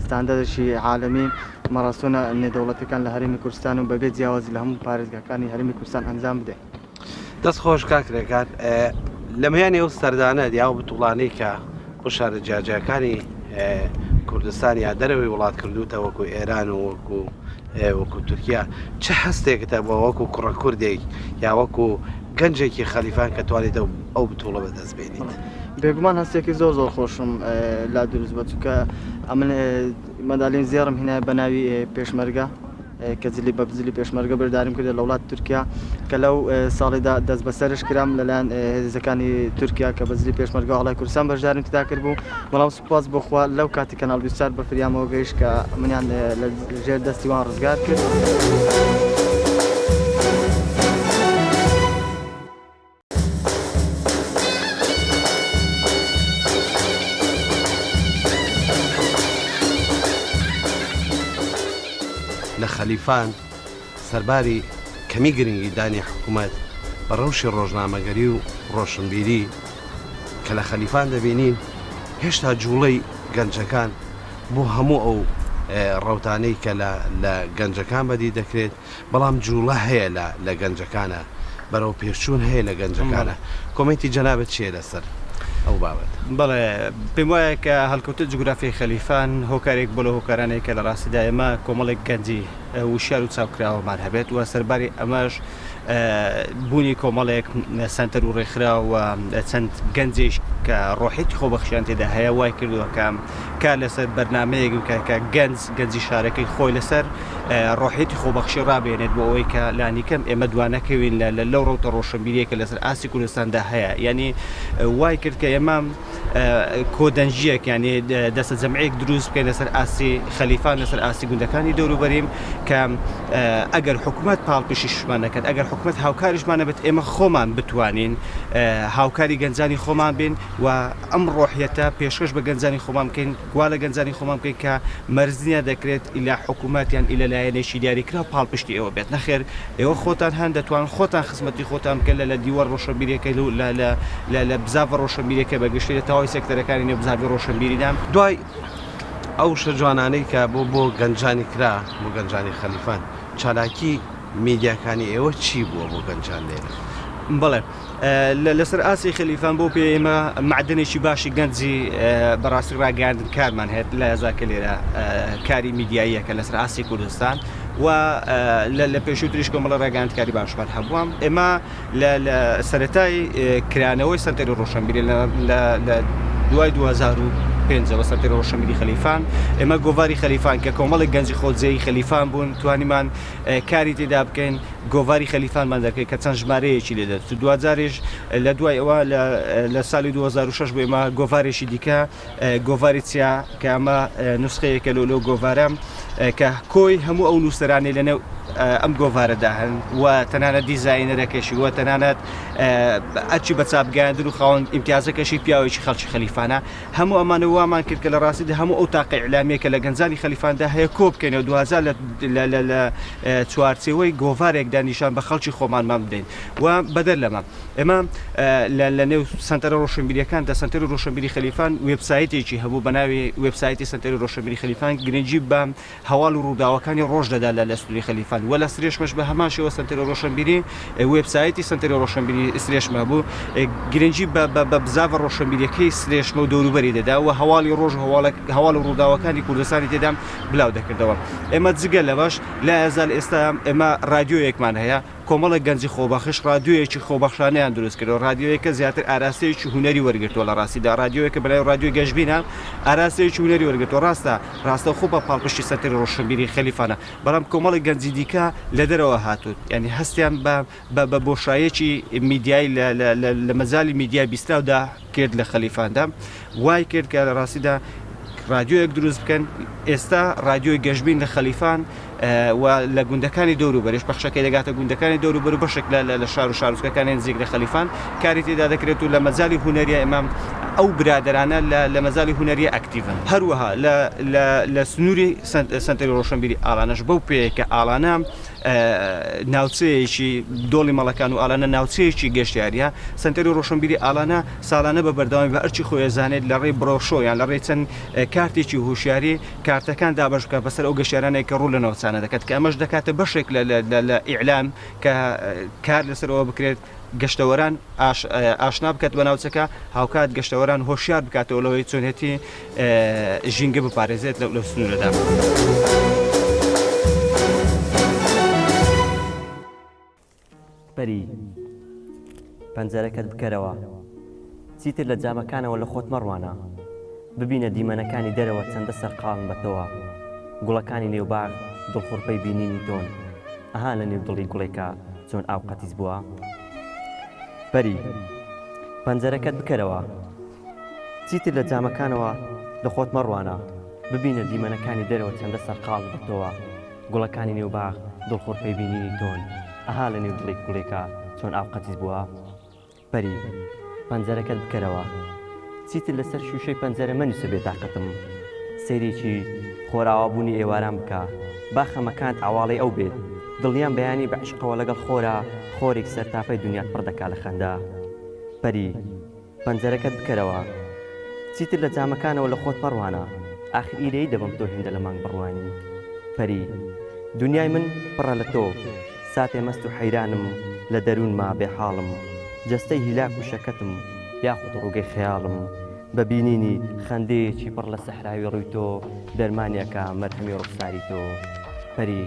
S9: ستاندەرێکی عالەمی مەڕاسۆنە نێودەوڵەتیەکان لە هەرێمی کوردستان و بەبێ جیاوازی لە هەموو پارێزگاکانی هەرێمی کوردستان ئەنجام بدەین.
S3: دەست خۆش کاک رێکار لە میانی ئەو سەردانە یا ئەو بتوڵانەی کە بۆ شارە جیاجیاکانی کوردستان یا دەرەوەی وڵات کردوتە وەکو ئێران و وەکو وەکو تورکیا چ هەستێکتە بۆ وەکو کوڕە کوردێک یا وەکو گەنجێکی خەلیفان کە توانیت ئەو بتوڵە بەدەست بێنیت؟
S9: بێگومان هەستێکی زۆر زۆر خۆشم لا دروست بە چونکە ئەمن مەدالیم زێڕم هینایە بە ناوی پێشمەرگە کە جلی بە جلی پێشمەرگە بەشداریم کردە لە وڵاتی تورکیا کە لەو ساڵیدا دەستبەسەرش کرام لەلایەن هێزەکانی تورکیا کە بە جلی پێشمەرگە و ئاڵای کوردستان بەشداریم تێدا کردبوو بەڵام سوپاس بۆ خوا لەو کاتی کەناڵ 24 بە فریامەوە گەیشت کە منیان لە ژێر دەستی وان ڕزگار کرد.
S3: لە خەلیفان سەرباری کەمی گرنگیدانی حکومەت بە ڕەوشی ڕۆژنامەگەری و ڕۆشنبیری کە لە خەلیفان دەبینین هێشتا جوڵەی گەنجەکان بۆ هەموو ئەو ڕەوتانەی کە لە گەنجەکان بەدی دەکرێت بەڵام جوڵە هەیە لە لە گەنجەکانە بەرەو پێشچوون هەیە لە گەنجەکانە کۆمێنتی جەنابت چیە لەسەر ئەو بابەتە؟
S10: بەڵێ پێم وایە کە هەڵکەوتە جوگرافیای خەلیفان هۆکارێک بۆ لەو هۆکارانەیە کە لە ڕاستیدا ئێمە کۆمەڵێک گەنجی وشیار و چاوکراوەمان هەبێت و سەرباری ئەمەش بوونی کۆمەڵێک سەنتەر و ڕێکخراو و چەند گەنجێک کە ڕۆحیەتی خۆبەخشیان تێدا هەیە وای کردووە کە کار لەسەر بەرنمەیەک بکە کە گەنج گەنجی شارەکەی خۆی لەسەر ڕۆحیەتی خۆبەخشی ڕابێنێت بۆ ئەوەی کە لانیکەم ئێمە دوانەکەوین لە لەو ڕەوتە ڕۆشنبیریە کە لەسەر ئاستی کوردستاندا هەیە یعنی وای کرد کە ئێمە کۆدەنگیەک یعنی دەستە جەمعەیەک دروست بکەین لەسەر ئاستی خەلیفان لەسەر ئاستی گوندەکانی دەوروبەریم کە ئەگەر حکومەت پاڵپشیشمان نەکات ئەگەر حکومەت هاوکاریشمان نەبێت ئێمە خۆمان بتوانین هاوکاری گەنجانی خۆمان بین و ئەم ڕۆحیەتە پێشکەش بە گەنجانی خۆمان بکەین وا لە گەنجانی خۆمان بکەین کە مەرج نییە دەکرێت ئیلا حکوومەت یان ئیلا لایەنێکی دیاریکراو پاڵپشتی ئێوە بێت، نەخێر ئێوە خۆتان هەن دەتوانن خۆتان خزمەتی خۆتان بکەن لە لە دیوار ڕۆشنبیریەکەی و لە لە لە لە بزاڤە ڕۆشنبیریەکە بە گشتی لە تەواوی سێکتەرەکانی نێو بزاڤی ڕۆشنبیریدا.
S3: دوای ئەو شتە جوانانەی کە بۆ بۆ گەنجانی کرا، بۆ گەنجانی خەلیفان، چالاکی میدیاکانی ئێوە چی بووە بۆ گەنجان لێرە؟
S10: بەڵێ. لەسەر ئاستی خەلیفان بۆ پێ ئێمە معدنێکی باشی گەنجی بەڕاستی ڕاگەیاندن کارمان هەیە لە زاکە لێرە کاری میدیاییەکە لەسەر ئاستی کوردستان و لە پێشووتریش کۆمەڵە ڕاگەیاندکاری باشمان هەبووە ئێمە لە سەرەتای کرانەوەی سەنتەری ڕۆشنبیری لە دوای 2015. 2005 ەوە سەنتەری ڕۆشنبیری خەلیفان ئێمە گۆڤاری خەلیفان کە کۆمەڵێک گەنجی خۆجێی خەلیفان بوون توانیمان کاری تێدا بکەین گۆڤاری خەلیفانمان دەرکرد کە چەند ژمارەیەکی لێ دەرچوو دواجاریش لە دوای ئەوە لە ساڵی 2006 بۆ ئێمە گۆڤارێکی دیکە گۆڤاری چیا کە ئەمە نوسخەیەکە لۆ لەو گۆڤارە کە کۆی هەموو ئەو نووسەرانەی لەنێو ئەم گۆڤارەدا هەن و تەنانەت دیزاینەرەکەشی و تەنانەت ئەرچی بە چاپگەیاندن و خاوەن ئیمتیازەکەشی پیاوێکی خەڵکی خەلیفانە هەموو ئەمانە وامان کرد کە لە ڕاستیدا هەموو ئەو تاقە ئیعلامیە کە لە گەنجانی خەلیفاندا هەیە کۆ بکەینەوە دواجار لە چوارچێوەی گۆڤارێکدا نیشان بە خەڵکی خۆمانمان بدەین و بەدەر لەمە ئێمە لە نێو سەنتەرە ڕۆشنبیریەکاندا سەنتەری ڕۆشنبیری خەلیفان وێبسایتێکی هەبوو بە ناوی وێبسایتی سەنتەری ڕۆشنبیری خەلیفان گرنگی بە هەواڵ و ڕووداوەکانی ڕۆژ دەدا لە لە سنووری خەلیفان و لە سرێشمەش بە هەمان شێوە سەنتەری ڕۆشنبیری وێبسایتی سەنتەری ڕۆشنبیری سرێشمە بوو گرنگی بە بە بزاڤە ڕۆشنبیریەکەی سرێشمە و دەوروبەری دەدا و هەواڵی ڕۆژ و هەواڵە هەواڵ و ڕووداوەکانی کوردستانی تێدا بلاو دەکردەوە ئێمە جگە لەوەش لا یەزال ئێستا ئێمە ڕادیۆیەکمان هەیە کۆمەڵێک گەنجی خۆبەخش ڕادیۆیەکی خۆبەخشانەیان دروست کردووە، ڕادیۆیەکە زیاتر ئاراستەیەکی هونەری وەرگرتووە لە ڕاستیدا ڕادیۆیەکە بە ناوی ڕادیۆی گەشبینە ئاراستەیەکی هونەری وەرگرتووە، ڕاستە ڕاستەوخۆ بە پاڵپشتی سەنتەری ڕۆشنبیری خەلیفانە، بەڵام کۆمەڵێک گەنجی دیکە لە دەرەوە هاتوون یانی هەستیان بە بە بە بۆشاییەکی میدیایی لە لە لە لە مەجالی میدیای بیستراودا کرد لە خەلیفاندا وای کرد کە لە ڕاستیدا ڕادیۆیەک دروست بکەن ئێستا ڕادیۆی گەشبین لە خەلیفان و لە گوندەکانی دەوروبەریش پەخشەکەی دەگاتە گوندەکانی دەوروبەر و بەشێک لە شار و شارۆچکەکانی نزیک لە خەلیفان کاری تێدا دەکرێت و لە مەجالی هونەریە ئێمە ئەو برادەرانە لە مەجالی هونەریە ئەکتیڤن. هەروەها لە سنووری سەنتەری ڕۆشنبیری ئاڵانەش بەو پێیە کە ئاڵانە ناوچەیەکی دۆڵی مەڵەکان و ئاڵانە ناوچەیەکی گەشتیاریە، سەنتەری ڕۆشنبیری ئاڵانە ساڵانە بە بەردەوامی بە ئەرکی خۆی ئەزانێت لە ڕێی بڕۆشۆ یان لە ڕێی چەند کارتێکی هۆشیاری کارتەکان دابەش بکات بەسەر ئەو گەشتیارانەی کە ڕوو لە ناوچانە دەکات کە ئەمەش دەکاتە بەشێک لە ئیعلام کە کار لەسەر ئەوە بکرێت گەشتەوەران ئاشنا بکات بە ناوچەکە هاوکات گەشتەوەران هۆشیار بکاتەوە لەوەی چۆنێتی ژینگە بپارێزێت لەو سنوورەدا.
S11: پەری، پەنجەرەکەت بکەرەوە. چیتر لە جامەکانەوە لە خۆت مەڕوانە. ببینە دیمەنەکانی دەرەوە چەندە سەرقاڵن بە تۆوە. گوڵەکانی نێو باغ دڵخورپەی بینینی تۆن. ئەها لە نێو دڵی گوڵێکا چۆن ئاو قەتیس بووە. پەری، پەنجەرەکەت بکەرەوە. چیتر لە جامەکانەوە لە خۆت مەڕوانە. ببینە دیمەنەکانی دەرەوە چەندە سەرقاڵن بە تۆوە. گوڵەکانی نێو باخ دڵخورپەی بینینی تۆن ئەها لە نێو دڵی گوڵێکا چۆن ئاو قەتیس بووە پەری پەنجەرەکەت بکەرەوە چیتر لەسەر شووشەی پەنجەرە مەنووسە بێتاقەتم سەیرێکی خۆراوابوونی ئێواران بکە با خەمەکانت عەواڵەی ئەو بێت دڵنیام بەیانی بە عیشقەوە لەگەڵ خۆرا خۆرێک سەرتاپای دونیات پڕ دەکا لە خەندە پەری پەنجەرەکەت بکەرەوە چیتر لە جامەکانەوە لە خۆت مەڕوانە ئاخر ئیرەیی دەبەم تۆ هێندە لە مانگ بڕوانی پەری دونیای من پڕە لە تۆ ساتێ مەست و حەیرانم لە دەروونما بێ حاڵم جەستەی هیلاک و شەکەتم یاخود ڕووگەی خەیاڵم بە بینینی خەندەیەکی پڕ لە سەحراوی ڕووی تۆ دەرمانی ئەکا مەرهەمی ڕوخساری تۆ پەری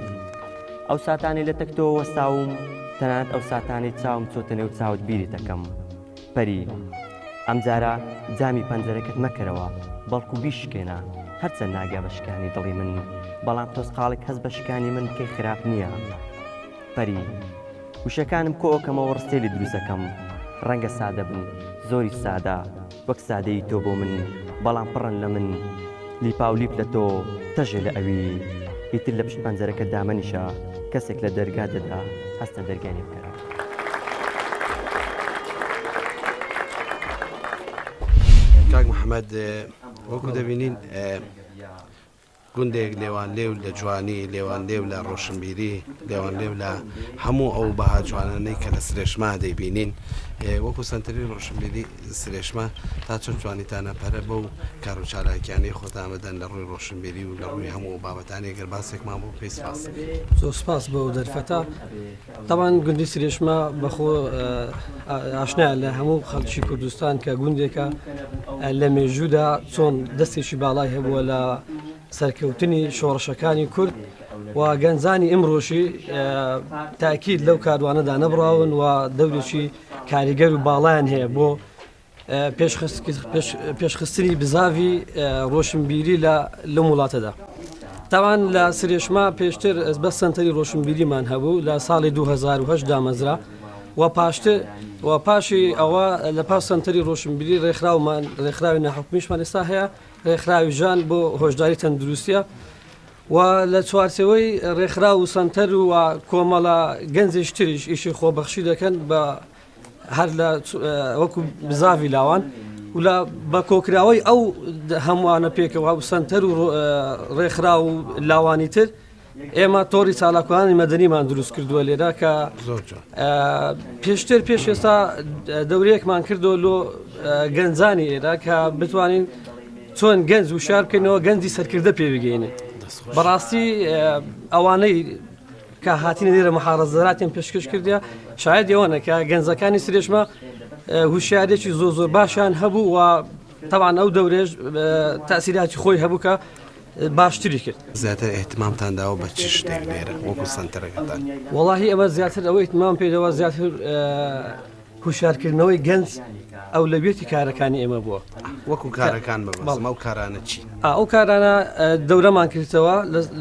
S11: ئەو ساتانەی لە تەک تۆ وەستاوم تەنانەت ئەو ساتانەی چاوم چۆتە نێو چاوت بیرت ئەکەم پەری، ئەمجارە جامی پەنجەرەکەت مەکەرەوە، بەڵکو بیشکێنە، هەرچەند ناگا بە شکانی دڵی من، بەڵام تۆزقاڵێک هەست بە شکانی من بکەی خراپ نییە. پەری، وشەکانم کۆئەکەمەوە ڕستەی لێ دروست ئەکەم، ڕەنگە سادە بن، زۆریش سادە، وەک سادەیی تۆ بۆ من، بەڵام پڕن لە من، لیپاولیپ لە تۆ، تەژێ لە ئەوی. ئیتر لە پشت پەنجەرەکە دامەنیشە، کەسێک لە دەرگا دەدا، هەستە دەرگای لێ بکەرەوە.
S3: کاک محەممەد وەکو دەبینین گوندێک لێوان لێو لە جوانی لێوان لێو لە ڕۆشنبیری لێوان لێو لە هەموو ئەو بەها جوانانەی کە لە سرێشما دەیبینین وەکو سنتەری ڕۆشنبیری سرێشمە تا چۆن توانیتانە پەرە بەو کار و چالاکیانەی خۆتان بدەن لە ڕووی ڕۆشنبیری و لە ڕووی هەموو بابەتانی گەر باسێکمان بۆ پێی سپاس.
S12: زۆر سپاس بۆ دەرفەتە. تەبعەن گوندی سرێشمە بەخۆ ئاشنایە لە هەموو خەڵکی کوردستان کە گوندێکە لە مێژوودا چۆن دەستێکی باڵای هەبووە لە سەرکەوتنی شۆڕشەکانی کورد و گەنجانی ئمڕۆشی تاکید لەو کاروانەدا نەبراون و دەورێکی کاریگەر و باڵایان هەیە بۆ. پێشخستنی بزاڤی ڕۆشنبیری لە لەم وڵاتەدا. تاوان لە سرێشما پێشتر بە سەنتەری ڕۆشنبیریمان هەبوو لە ساڵی 2010 دامەزرا و پاشتر و پاشی ئەوە لە پاش سەنتەری ڕۆشنبیری ڕێکخراومان ڕێکخراوی ناحکومیشمان ئێستا هەیە ڕێکخراوی ژان بۆ هۆشداری تەندروستیە و لە چوارچێوەی ڕێکخراو و سەنتەر و کۆمەڵە گەنجێش تریش ئیشی خۆبەخشی دەکەن بە هەر لە وەکو بزاڤی لاوان و لە بە کۆکراوەی ئەو هەمووانە پێکەوە و سەنتەر و ڕێکخراو و لاوانی تر ئێمە تۆڕی چالاکوانی مەدەنیمان دروست کردووە لێرە کە پێشتر پێش ئێستا دەورەیەکمان کردو لۆ گەنجانی ئێرە کە بتوانین چۆن گەنج وشار بکەینەوە گەنجی سەرکردە پێ بگەینین بەڕاستی ئەوانەی کە هاتینە لێرە محاڕەزەراتیان پێشکەش کردە شاید ئەوەنە کە گەنجەکانی سرێشمە هوشیارێکی زۆر زۆر باشیان هەبوو و تەوان ئەو دەورێژ تاسیراتی خۆی هەبوو کە باشتری کرد.
S3: زیاتر ئیهتمامتان داوە بە چ شتێک لێرە وەکو سەنتەرەکەتان؟
S12: وەڵاهی ئەمە زیاتر ئەوە ئیهتمام پێدەوە زیاتر هوشیارکردنەوەی گەنج ئەولەویەتی کارەکانی ئێمە بووە.
S3: وەکو کارەکان مەبەستم ئەو کارانە چین؟
S12: ئەو کارانە دەورەمان کردەوە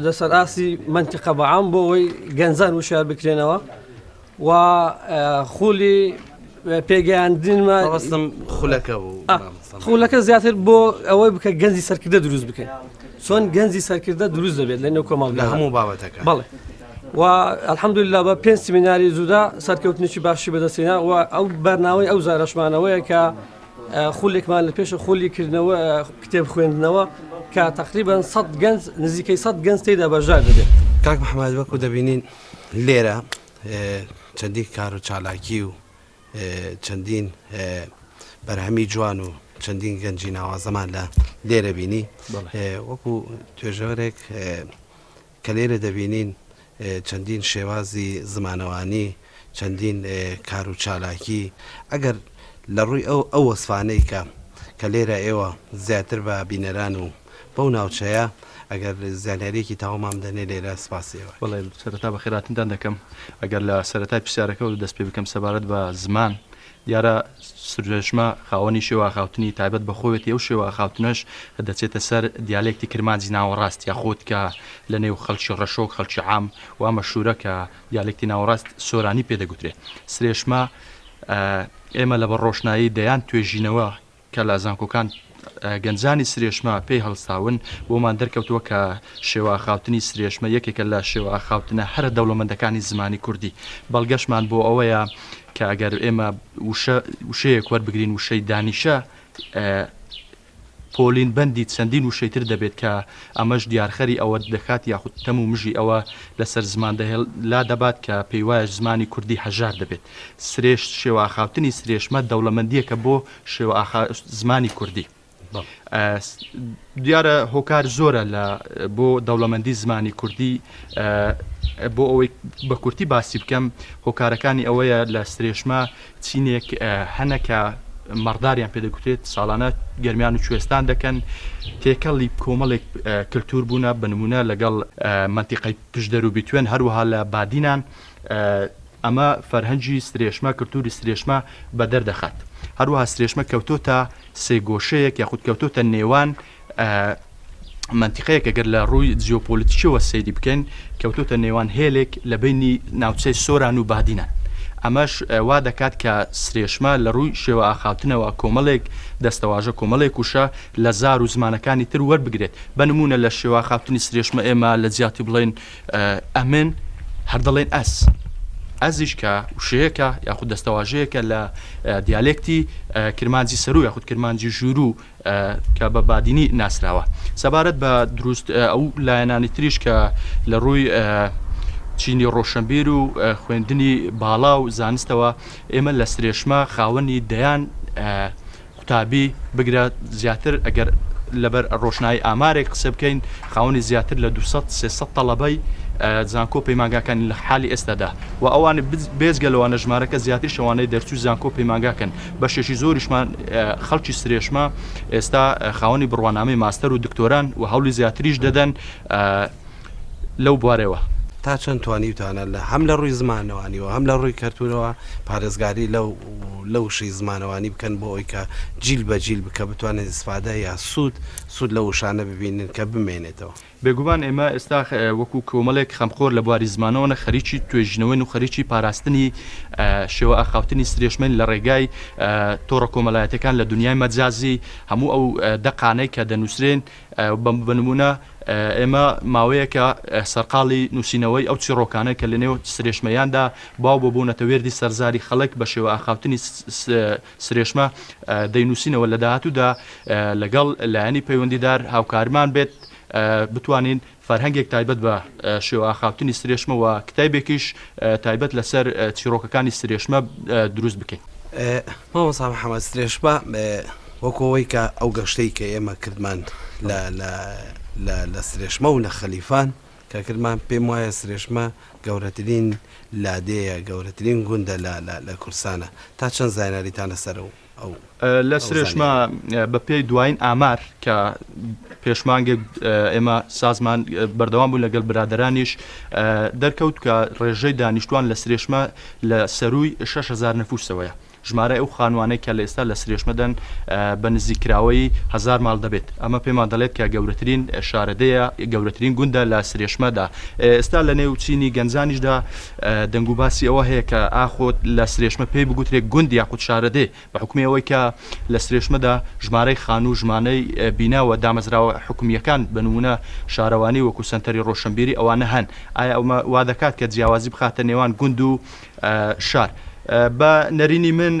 S12: لەسەر ئاستی مەنتیقە بەعام بۆ ئەوەی گەنجان وشیار بکرێنەوە و خولی پێگەیاندنمان
S3: مەبەستم خولەکە بوو
S12: خولەکە زیاتر بۆ ئەوەی بکە گەنجی سەرکردە دروست بکەین چۆن گەنجی سەرکردە دروست دەبێت لە نێو کۆمەڵگا
S3: لە هەموو بابەتەکە
S12: بەڵێ و الحمدلله بە پێنج سمیناری جودا سەرکەوتنێکی باشی بەدەستهێنا و ئەو بەرناوەی ئەو زارەشمانەوەیە کە خولێکمان لە پێشە خولی کردنەوە کتێب خوێندنەوە کە تقریبا 100 گەنج نزیکەی 100 گەنج تێدا بەشدار دەبێت.
S3: کاک محەممەد وەکو دەبینین لێرە چەندین کار و چالاکی و چەندین بەرهەمی جوان و چەندین گەنجی ناوازەمان لە لێرە بینی وەکو توێژەوەرێک کە لێرە دەبینین چەندین شێوازی زمانەوانی چەندین کار و چالاکی ئەگەر لە ڕووی ئەو ئەو وەسفانەی کە کە لێرە ئێوە زیاتر بە بینەران و بەو ناوچەیە ئەگەر زانیاریەکی تەواومان بدەنێ لێرە سپاسی ئێوە.
S13: بەڵێ سەرەتا بەخێرهاتنتان دەکەم. ئەگەر لە سەرەتای پرسیارەکەوە دەست پێ بکەم سەبارەت بە زمان، دیارە سرێشمە خاوەنی شێوە ئاخاوتنی تایبەت بە خۆیەتی، ئەو شێوە ئاخاوتنەش دەچێتە سەر دیالێکتی کرمانجی ناوەڕاست یاخود کە لە نێو خەڵکی ڕەشۆک، خەڵکی عام وا مەشهوورە کە دیالێکتی ناوەڕاست سۆرانی پێ دەگوترێ. سرێشمە ئێمە لەبەر ڕۆشنایی دەیان توێژینەوە کە لە زانکۆکان گەنجانی سرێشمە پێی هەڵساون، بۆمان دەرکەوتووە کە شێوە ئاخاوتنی سرێشمە یەکێکە لە شێوە ئاخاوتنە هەرە دەوڵەمەندەکانی زمانی کوردی. بەڵگەشمان بۆ ئەوەیە کە ئەگەر ئێمە وشە وشەیەک وەربگرین وشەی دانیشە پۆلین بەندی چەندین وشەی تر دەبێت کە ئەمەش دیارخەری ئەوە دەکات یاخود تەم و مژی ئەوە لەسەر زمان دەهێڵ لادەبات کە پێیوایە زمانی کوردی هەژار دەبێت. سرێش شێوە ئاخاوتنی سرێشمە دەوڵەمەندییەکە بۆ شێوە ئاخا زمانی کوردی. دیارە هۆکار زۆرە لە بۆ دەوڵەمەندی زمانی کوردی بۆ ئەوەی بە کورتی باسی بکەم هۆکارەکانی ئەوەیە لە سرێشمە چینێک هەنە کە مەڕداریان پێدەگوترێت ساڵانە گەرمیان و کوێستان دەکەن تێکەڵی کۆمەڵێک کللتور بوونە بە نمونە لەگەڵ مەنتیقەی پشدەر و بیتوێن هەروەها لە بادینان ئەمە فەرهەنگی سرێشمە، کلتوری سرێشمە بەدەر دەخات. هەروەها سرێشمە کەوتۆتە سێگۆشەیەک یاخود کەوتۆتە نێوان مەنتیقەیەک ئەگەر لە ڕووی جیۆپۆلیتیکیەوە سەیری بکەین کەوتۆتە نێوان هێلێک لە بەینی ناوچەی سۆران و بادینان. ئەمەش وا دەکات کە سرێشمە لە ڕووی شێوە ئاخاوتنەوە کۆمەڵێک دەستەواژە کۆمەڵێک وشە لە زار و زمانەکانی تر وەربگرێت. بە نموونە لە شێوە ئاخاوتنی سرێشمە ئێمە لە جیاتی بڵێین ئەمن هەر دەڵێن ئەس. ئەزیش کە وشەیەکە یاخود دەستەواژەیەکە لە دیالێکتی کرمانجی سەروو یاخود کرمانجی ژووروو کە بە بادینی ناسراوە. سەبارەت بە دروست ئەو لایەنانی تریش کە لە ڕووی چینی ڕۆشنبیر و خوێندنی باڵا و زانستەوە ئێمە لە سرێشمە خاوەنی دەیان قوتابی، بگرە زیاتر ئەگەر لەبەر ڕۆشنایی ئامارێک قسە بکەین خاوەنی زیاتر لە 200 300 تەڵەبەی زانکۆ پەیمانگاکانی لە حالی ئێستادا و ئەوان بێجگە لەوانە ژمارەکە زیاتر شەوانەی دەرچوو زانکۆ پەیمانگاکەن بەشێکی زۆریشمان خەڵکی سرێشمە ئێستا خاوەنی بڕوانامەی ماستەر و دکتۆران و هەوڵی زیاتریش دەدەن لەو بوارەوە.
S3: تا چەند توانیوتانە لە هەم لە ڕووی زمانەوانیەوە هەم لە ڕووی کەلتورەوە پارێزگاری لەو لە وشەی زمانەوانی بکەن بۆ ئەوی کە جیل بە جیل بکە بتوانێت ئیسفادە یا سوود سوود لە وشانە ببینن کە بمێنێتەوە.
S13: بێگومان ئێمە ئێستا وەکو کۆمەڵێک خەمخۆر لە بواری زمانەوەنە خەریکی توێژینەوەین و خەریکی پاراستنی شێوە ئاخاوتنی سرێشمەین لە ڕێگای تۆڕە کۆمەلایەتەکان لە دنیای مەجازی هەموو ئەو دەقانەی کە دەنووسرێن بە نمونە ئێمە ماوەیەکە سەرقاڵی نووسینەوەی ئەو چیڕۆکانە کە لەنێو سرێشمەیاندا باو بۆ بوونەتە وێردی سەرزاری خەڵک بە شێوە ئاخاوتنی سرێشمە دەینووسینەوە لە داهاتوودا لەگەڵ لایەنی پەیوەندیدار هاوکارمان بێت بتوانین فەرهەنگێک تایبەت بە شێوە ئاخاوتنی سرێشمە و کتێبێکیش تایبەت لەسەر چیڕۆکەکانی سرێشمە دروست بکەین.
S3: مامۆستا محەمەد سرێشمە وەکو ئەوەی کە ئەو گەشتەی کە ئێمە کردمان لە لە لە لە سرێشمە و لە خەلیفان کە کردمان پێم وایە سرێشمە گەورەترین لادێیە گەورەترین گوندە لە لە لە کوردستانە تا چەند زانیاریتان لەسەر ئەو ئەو
S13: لە سرێشمە
S3: زانیاریە؟
S13: بە پێی دوایین ئامار کە پێش مانگێک ئێمە سازمان بەردەوام بوون لەگەڵ برادەرانیش دەرکەوت کە ڕێژەی دانیشتوان لە سرێشمە لە سەرووی 6000 نەفوسەوەیە. ژمارەی ئەو خانووانەی کە لە ئێستا لە سرێشمەدان بە نزیککراوەیی هەزار ماڵ دەبێت. ئەمە پێمان دەڵێت کە گەورەترین شارەدێیە، گەورەترین گوندە لە سرێشمەدا. ئێستا لە نێو چینی گەنجانیشدا دەنگوباسی ئەوە هەیە کە ئاخۆ لە سرێشمە پێی بگوترێ گوند یاخود شارەدێ، بە حوکمی ئەوەی کە لە سرێشمەدا ژمارەی خانوو و ژمانەی بینا و دامەزراوە حکومییەکان بە نموونە شارەوانی وەکو سەنتەری ڕۆشنبیری ئەوانە هەن. ئایا ئەمە وا دەکات کە جیاوازی بخاتە نێوان گوند و شار. بە نەرینی من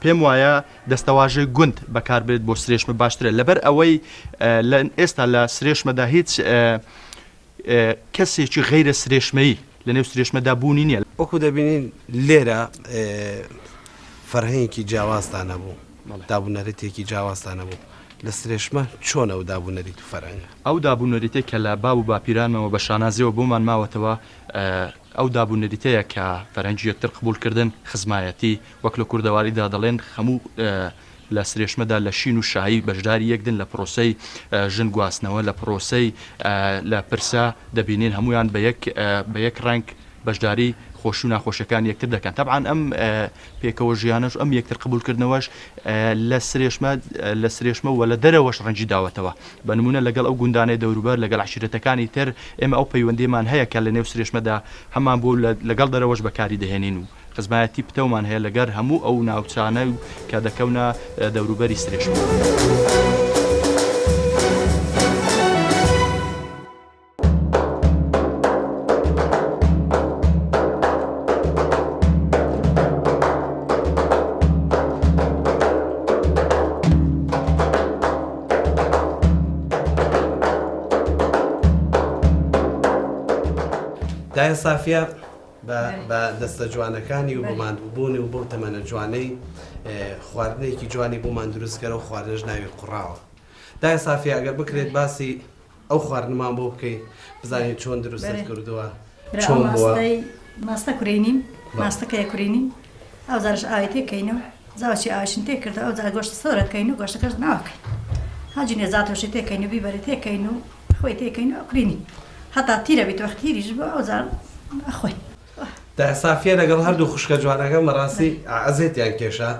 S13: پێم وایە دەستەواژەی گوند بەکاربێت بۆ سرێشمە باشترە لەبەر ئەوەی لە ئێستا لە سرێشمەدا هیچ کەسێکی غەیرە سرێشمەیی لە نێو سرێشمەدا بوونی نییە.
S3: وەکو دەبینین لێرە فەرهەنگێکی جیاوازتان هەبوو، دابونەریتێکی جیاوازتان هەبوو، لە سرێشمە چۆن ئەو دابونەریت و فەرهەنگە؟
S13: ئەو دابونەریتەی کە لە باب و باپیرانمەوە بە شانازیەوە بۆمان ماوەتەوە ئەو داب و نەریتەیە کە فەرهەنگی یەکتر قبوڵ کردن، خزمایەتی، وەک لە کوردەواریدا دەڵێن هەموو لە سرێشمەدا لە شین و شایی بەشداری یەکدن لە پرۆسەی ژن گواستنەوە، لە پرۆسەی لە پرسە دەبینین هەموویان بە یەک بە یەک ڕەنگ بەشداری خۆشی و ناخۆشیەکانی یەکتر دەکەن. تەبعەن ئەم پێکەوە ژیانەش ئەم یەکتر قبوڵ کردنەوەش لە سرێشمە لە سرێشمە و لە دەرەوەش ڕەنگی داوەتەوە. بە نموونە لەگەڵ ئەو گوندانەی دەوروبەر، لەگەڵ عەشیرەتەکانی تر، ئێمە ئەو پەیوەندییەمان هەیە کە لە نێو سرێشمەدا هەمان بووە و لەگەڵ دەرەوەش بەکاری دەهێنین و خزمایەتی پتەومان هەیە لەگەر هەموو ئەو ناوچانە کە دەکەونە دەوروبەری سرێشمە.
S3: دایە سافیە بە دەستە جوانەکانی و بە ماندووبوونی و بەو تەمەنە جوانەی خواردنێکی جوانی بۆمان دروست کەرە و خواردنەش ناوی قوڕاوە. دایە سافیە ئەگەر بکرێت باسی ئەو خواردنمان بۆ بکەی بزانین چۆن دروستت کردووە چۆن بووە؟
S14: ماستە کورینیم ماستەکەی کورینیم ئەو جارش ئاوی تێکەین و زاوچی ئاوشین تێ کردو ئەو جار گۆشت سۆرەکەین و گۆشتەکەش ناوەکەین هەجی نێزاتۆشی تێکەین و بیبەری تێکەین و خۆی تێکەین و ئەکورینی هەتا تیرە بیت وەخت تیریش بۆ ئەو جار ئەخۆین.
S3: دایە سافیە لەگەڵ هەردوو خوشکە جوانەکەم بەڕاستی ئەزێتیان کێشا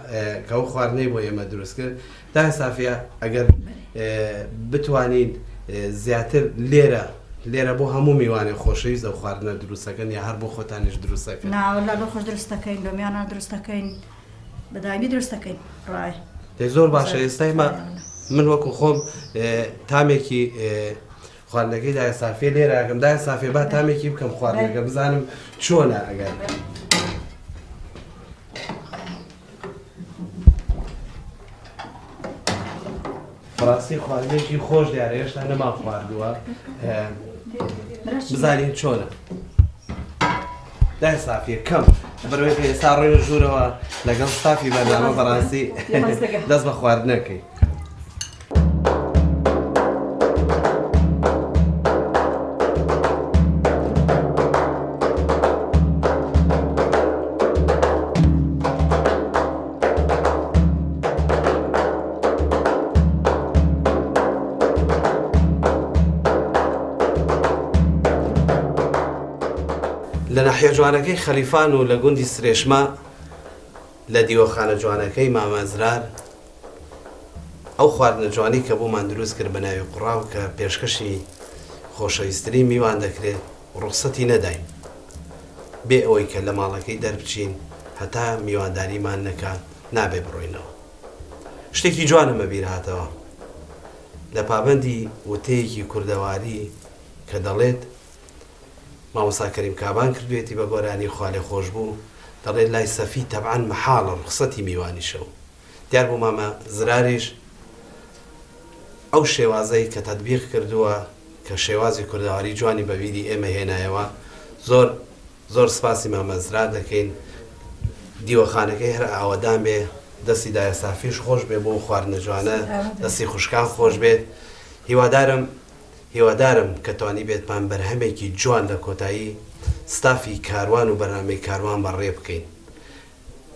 S3: کە ئەو خواردنەی بۆ ئێمە دروست کرد دایە سافیە ئەگەر بتوانین زیاتر لێرە لێرە بۆ هەموو میوانێ خۆشەویست ئەو خواردنە دروستەکەن یا هەر بۆ خۆتانیش دروستەکەن؟
S14: نا وەلا بۆ خۆش دروستەکەین بۆ میوانان دروستەکەین بە دایمی دروستەکەین ڕای.
S3: دەی زۆر باشە ئێستا ئێمە من وەکو خۆم تامێکی خواردنەکەی دایە سافیە لێرە ئەکەم دایە سافیە با تامێکی بکەم خواردنەکە بزانم چۆنە ئەگەر بەڕاستی خواردنێکی خۆش دیارە هێشتا نەمان خواردووە بزانین چۆنە دای سافیە کەم بەرەوەی کە ئێستا ڕۆینە ژوورەوە لەگەڵ ستافی بەرنامە بەڕاستی دەست بە خواردنەکەی لە ناحیە جوانەکەی خەلیفان و لە گوندی سرێشمە لە دیوەخانە جوانەکەی مامە زرار ئەو خواردنە جوانەی کە بۆمان دروست کرد بە ناوی قوڕاو کە پێشکەشی خۆشەویسترین میوان دەکرێت ڕوخسەتی نەداین بێ ئەوەی کە لە ماڵەکەی دەربچین هەتا میوانداریمان نەکا نابێ بڕۆینەوە. شتێکی جوانم بە بیر هاتەوە لە پابەندی وتەیەکی کوردەواری کە دەڵێت مامۆستا کەریم کابان کردوێتی بە گۆرانی خوالێخۆشبوو دەڵێت لای سەفی تەبعەن مەحاڵە ڕوخسەتی میوانی شەو دیار بوو مامە زراریش ئەو شێوازەی کە تەتبیق کردووە کە شێوازی کوردەواری جوانی بە بیری ئێمە هێنایەوە زۆر زۆر سپاسی مامە زرار دەکەین دیوەخانەکەی هەر ئاوەدان بێ دەستی دایە سافیش خۆش بێ بۆ خواردنە جوانە دەستی خوشکان خۆش بێت هیوادارم هیوادارم کە توانیبێتمان بەرهەمێکی جوان لە کۆتایی ستافی کاروان و بەرنامەی کاروان بەڕێ بکەین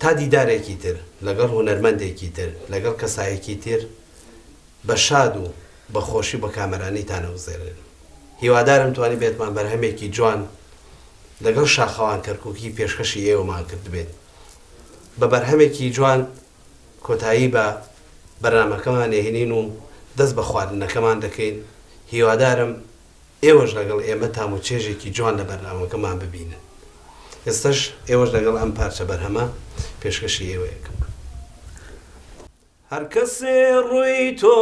S3: تا دیدارێکی تر لەگەڵ هونەرمەندێکی تر لەگەڵ کەسایەکی تر بە شاد و بە خۆشی و بە کامەرانیتانەوە بزێرێنم. هیوادارم توانیبێتمان بەرهەمێکی جوان لەگەڵ شاخەوان کەرکوکی پێشکەشی ئێوەمان کردبێت. بە بەرهەمێکی جوان کۆتایی بە بەرنامەکەمان ئەهێنین و دەست بە خواردنەکەمان دەکەین. هیوادارم ئێوەش لەگەڵ ئێمە تام و چێژێکی جوان لە بەرنامەکەمان ببینن. ئێستەش ئێوەش لەگەڵ ئەم پارچە بەرهەمە پێشکەشی ئێوە ئەکەم. هەر کەسێ ڕووی تۆ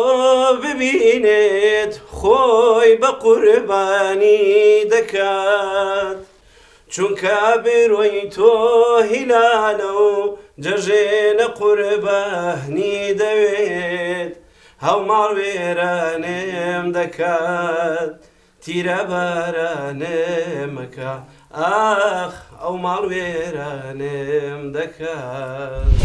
S3: ببینێت خۆی بە قوربانی دەکات چونکە برۆی تۆ هیلالە و جەژێنە قوربانی دەوێت هەوماڵ وێرانێم دەکات تیرە بارانێ مەکە ئاخ ئەو ماڵ وێرانێم دەکات.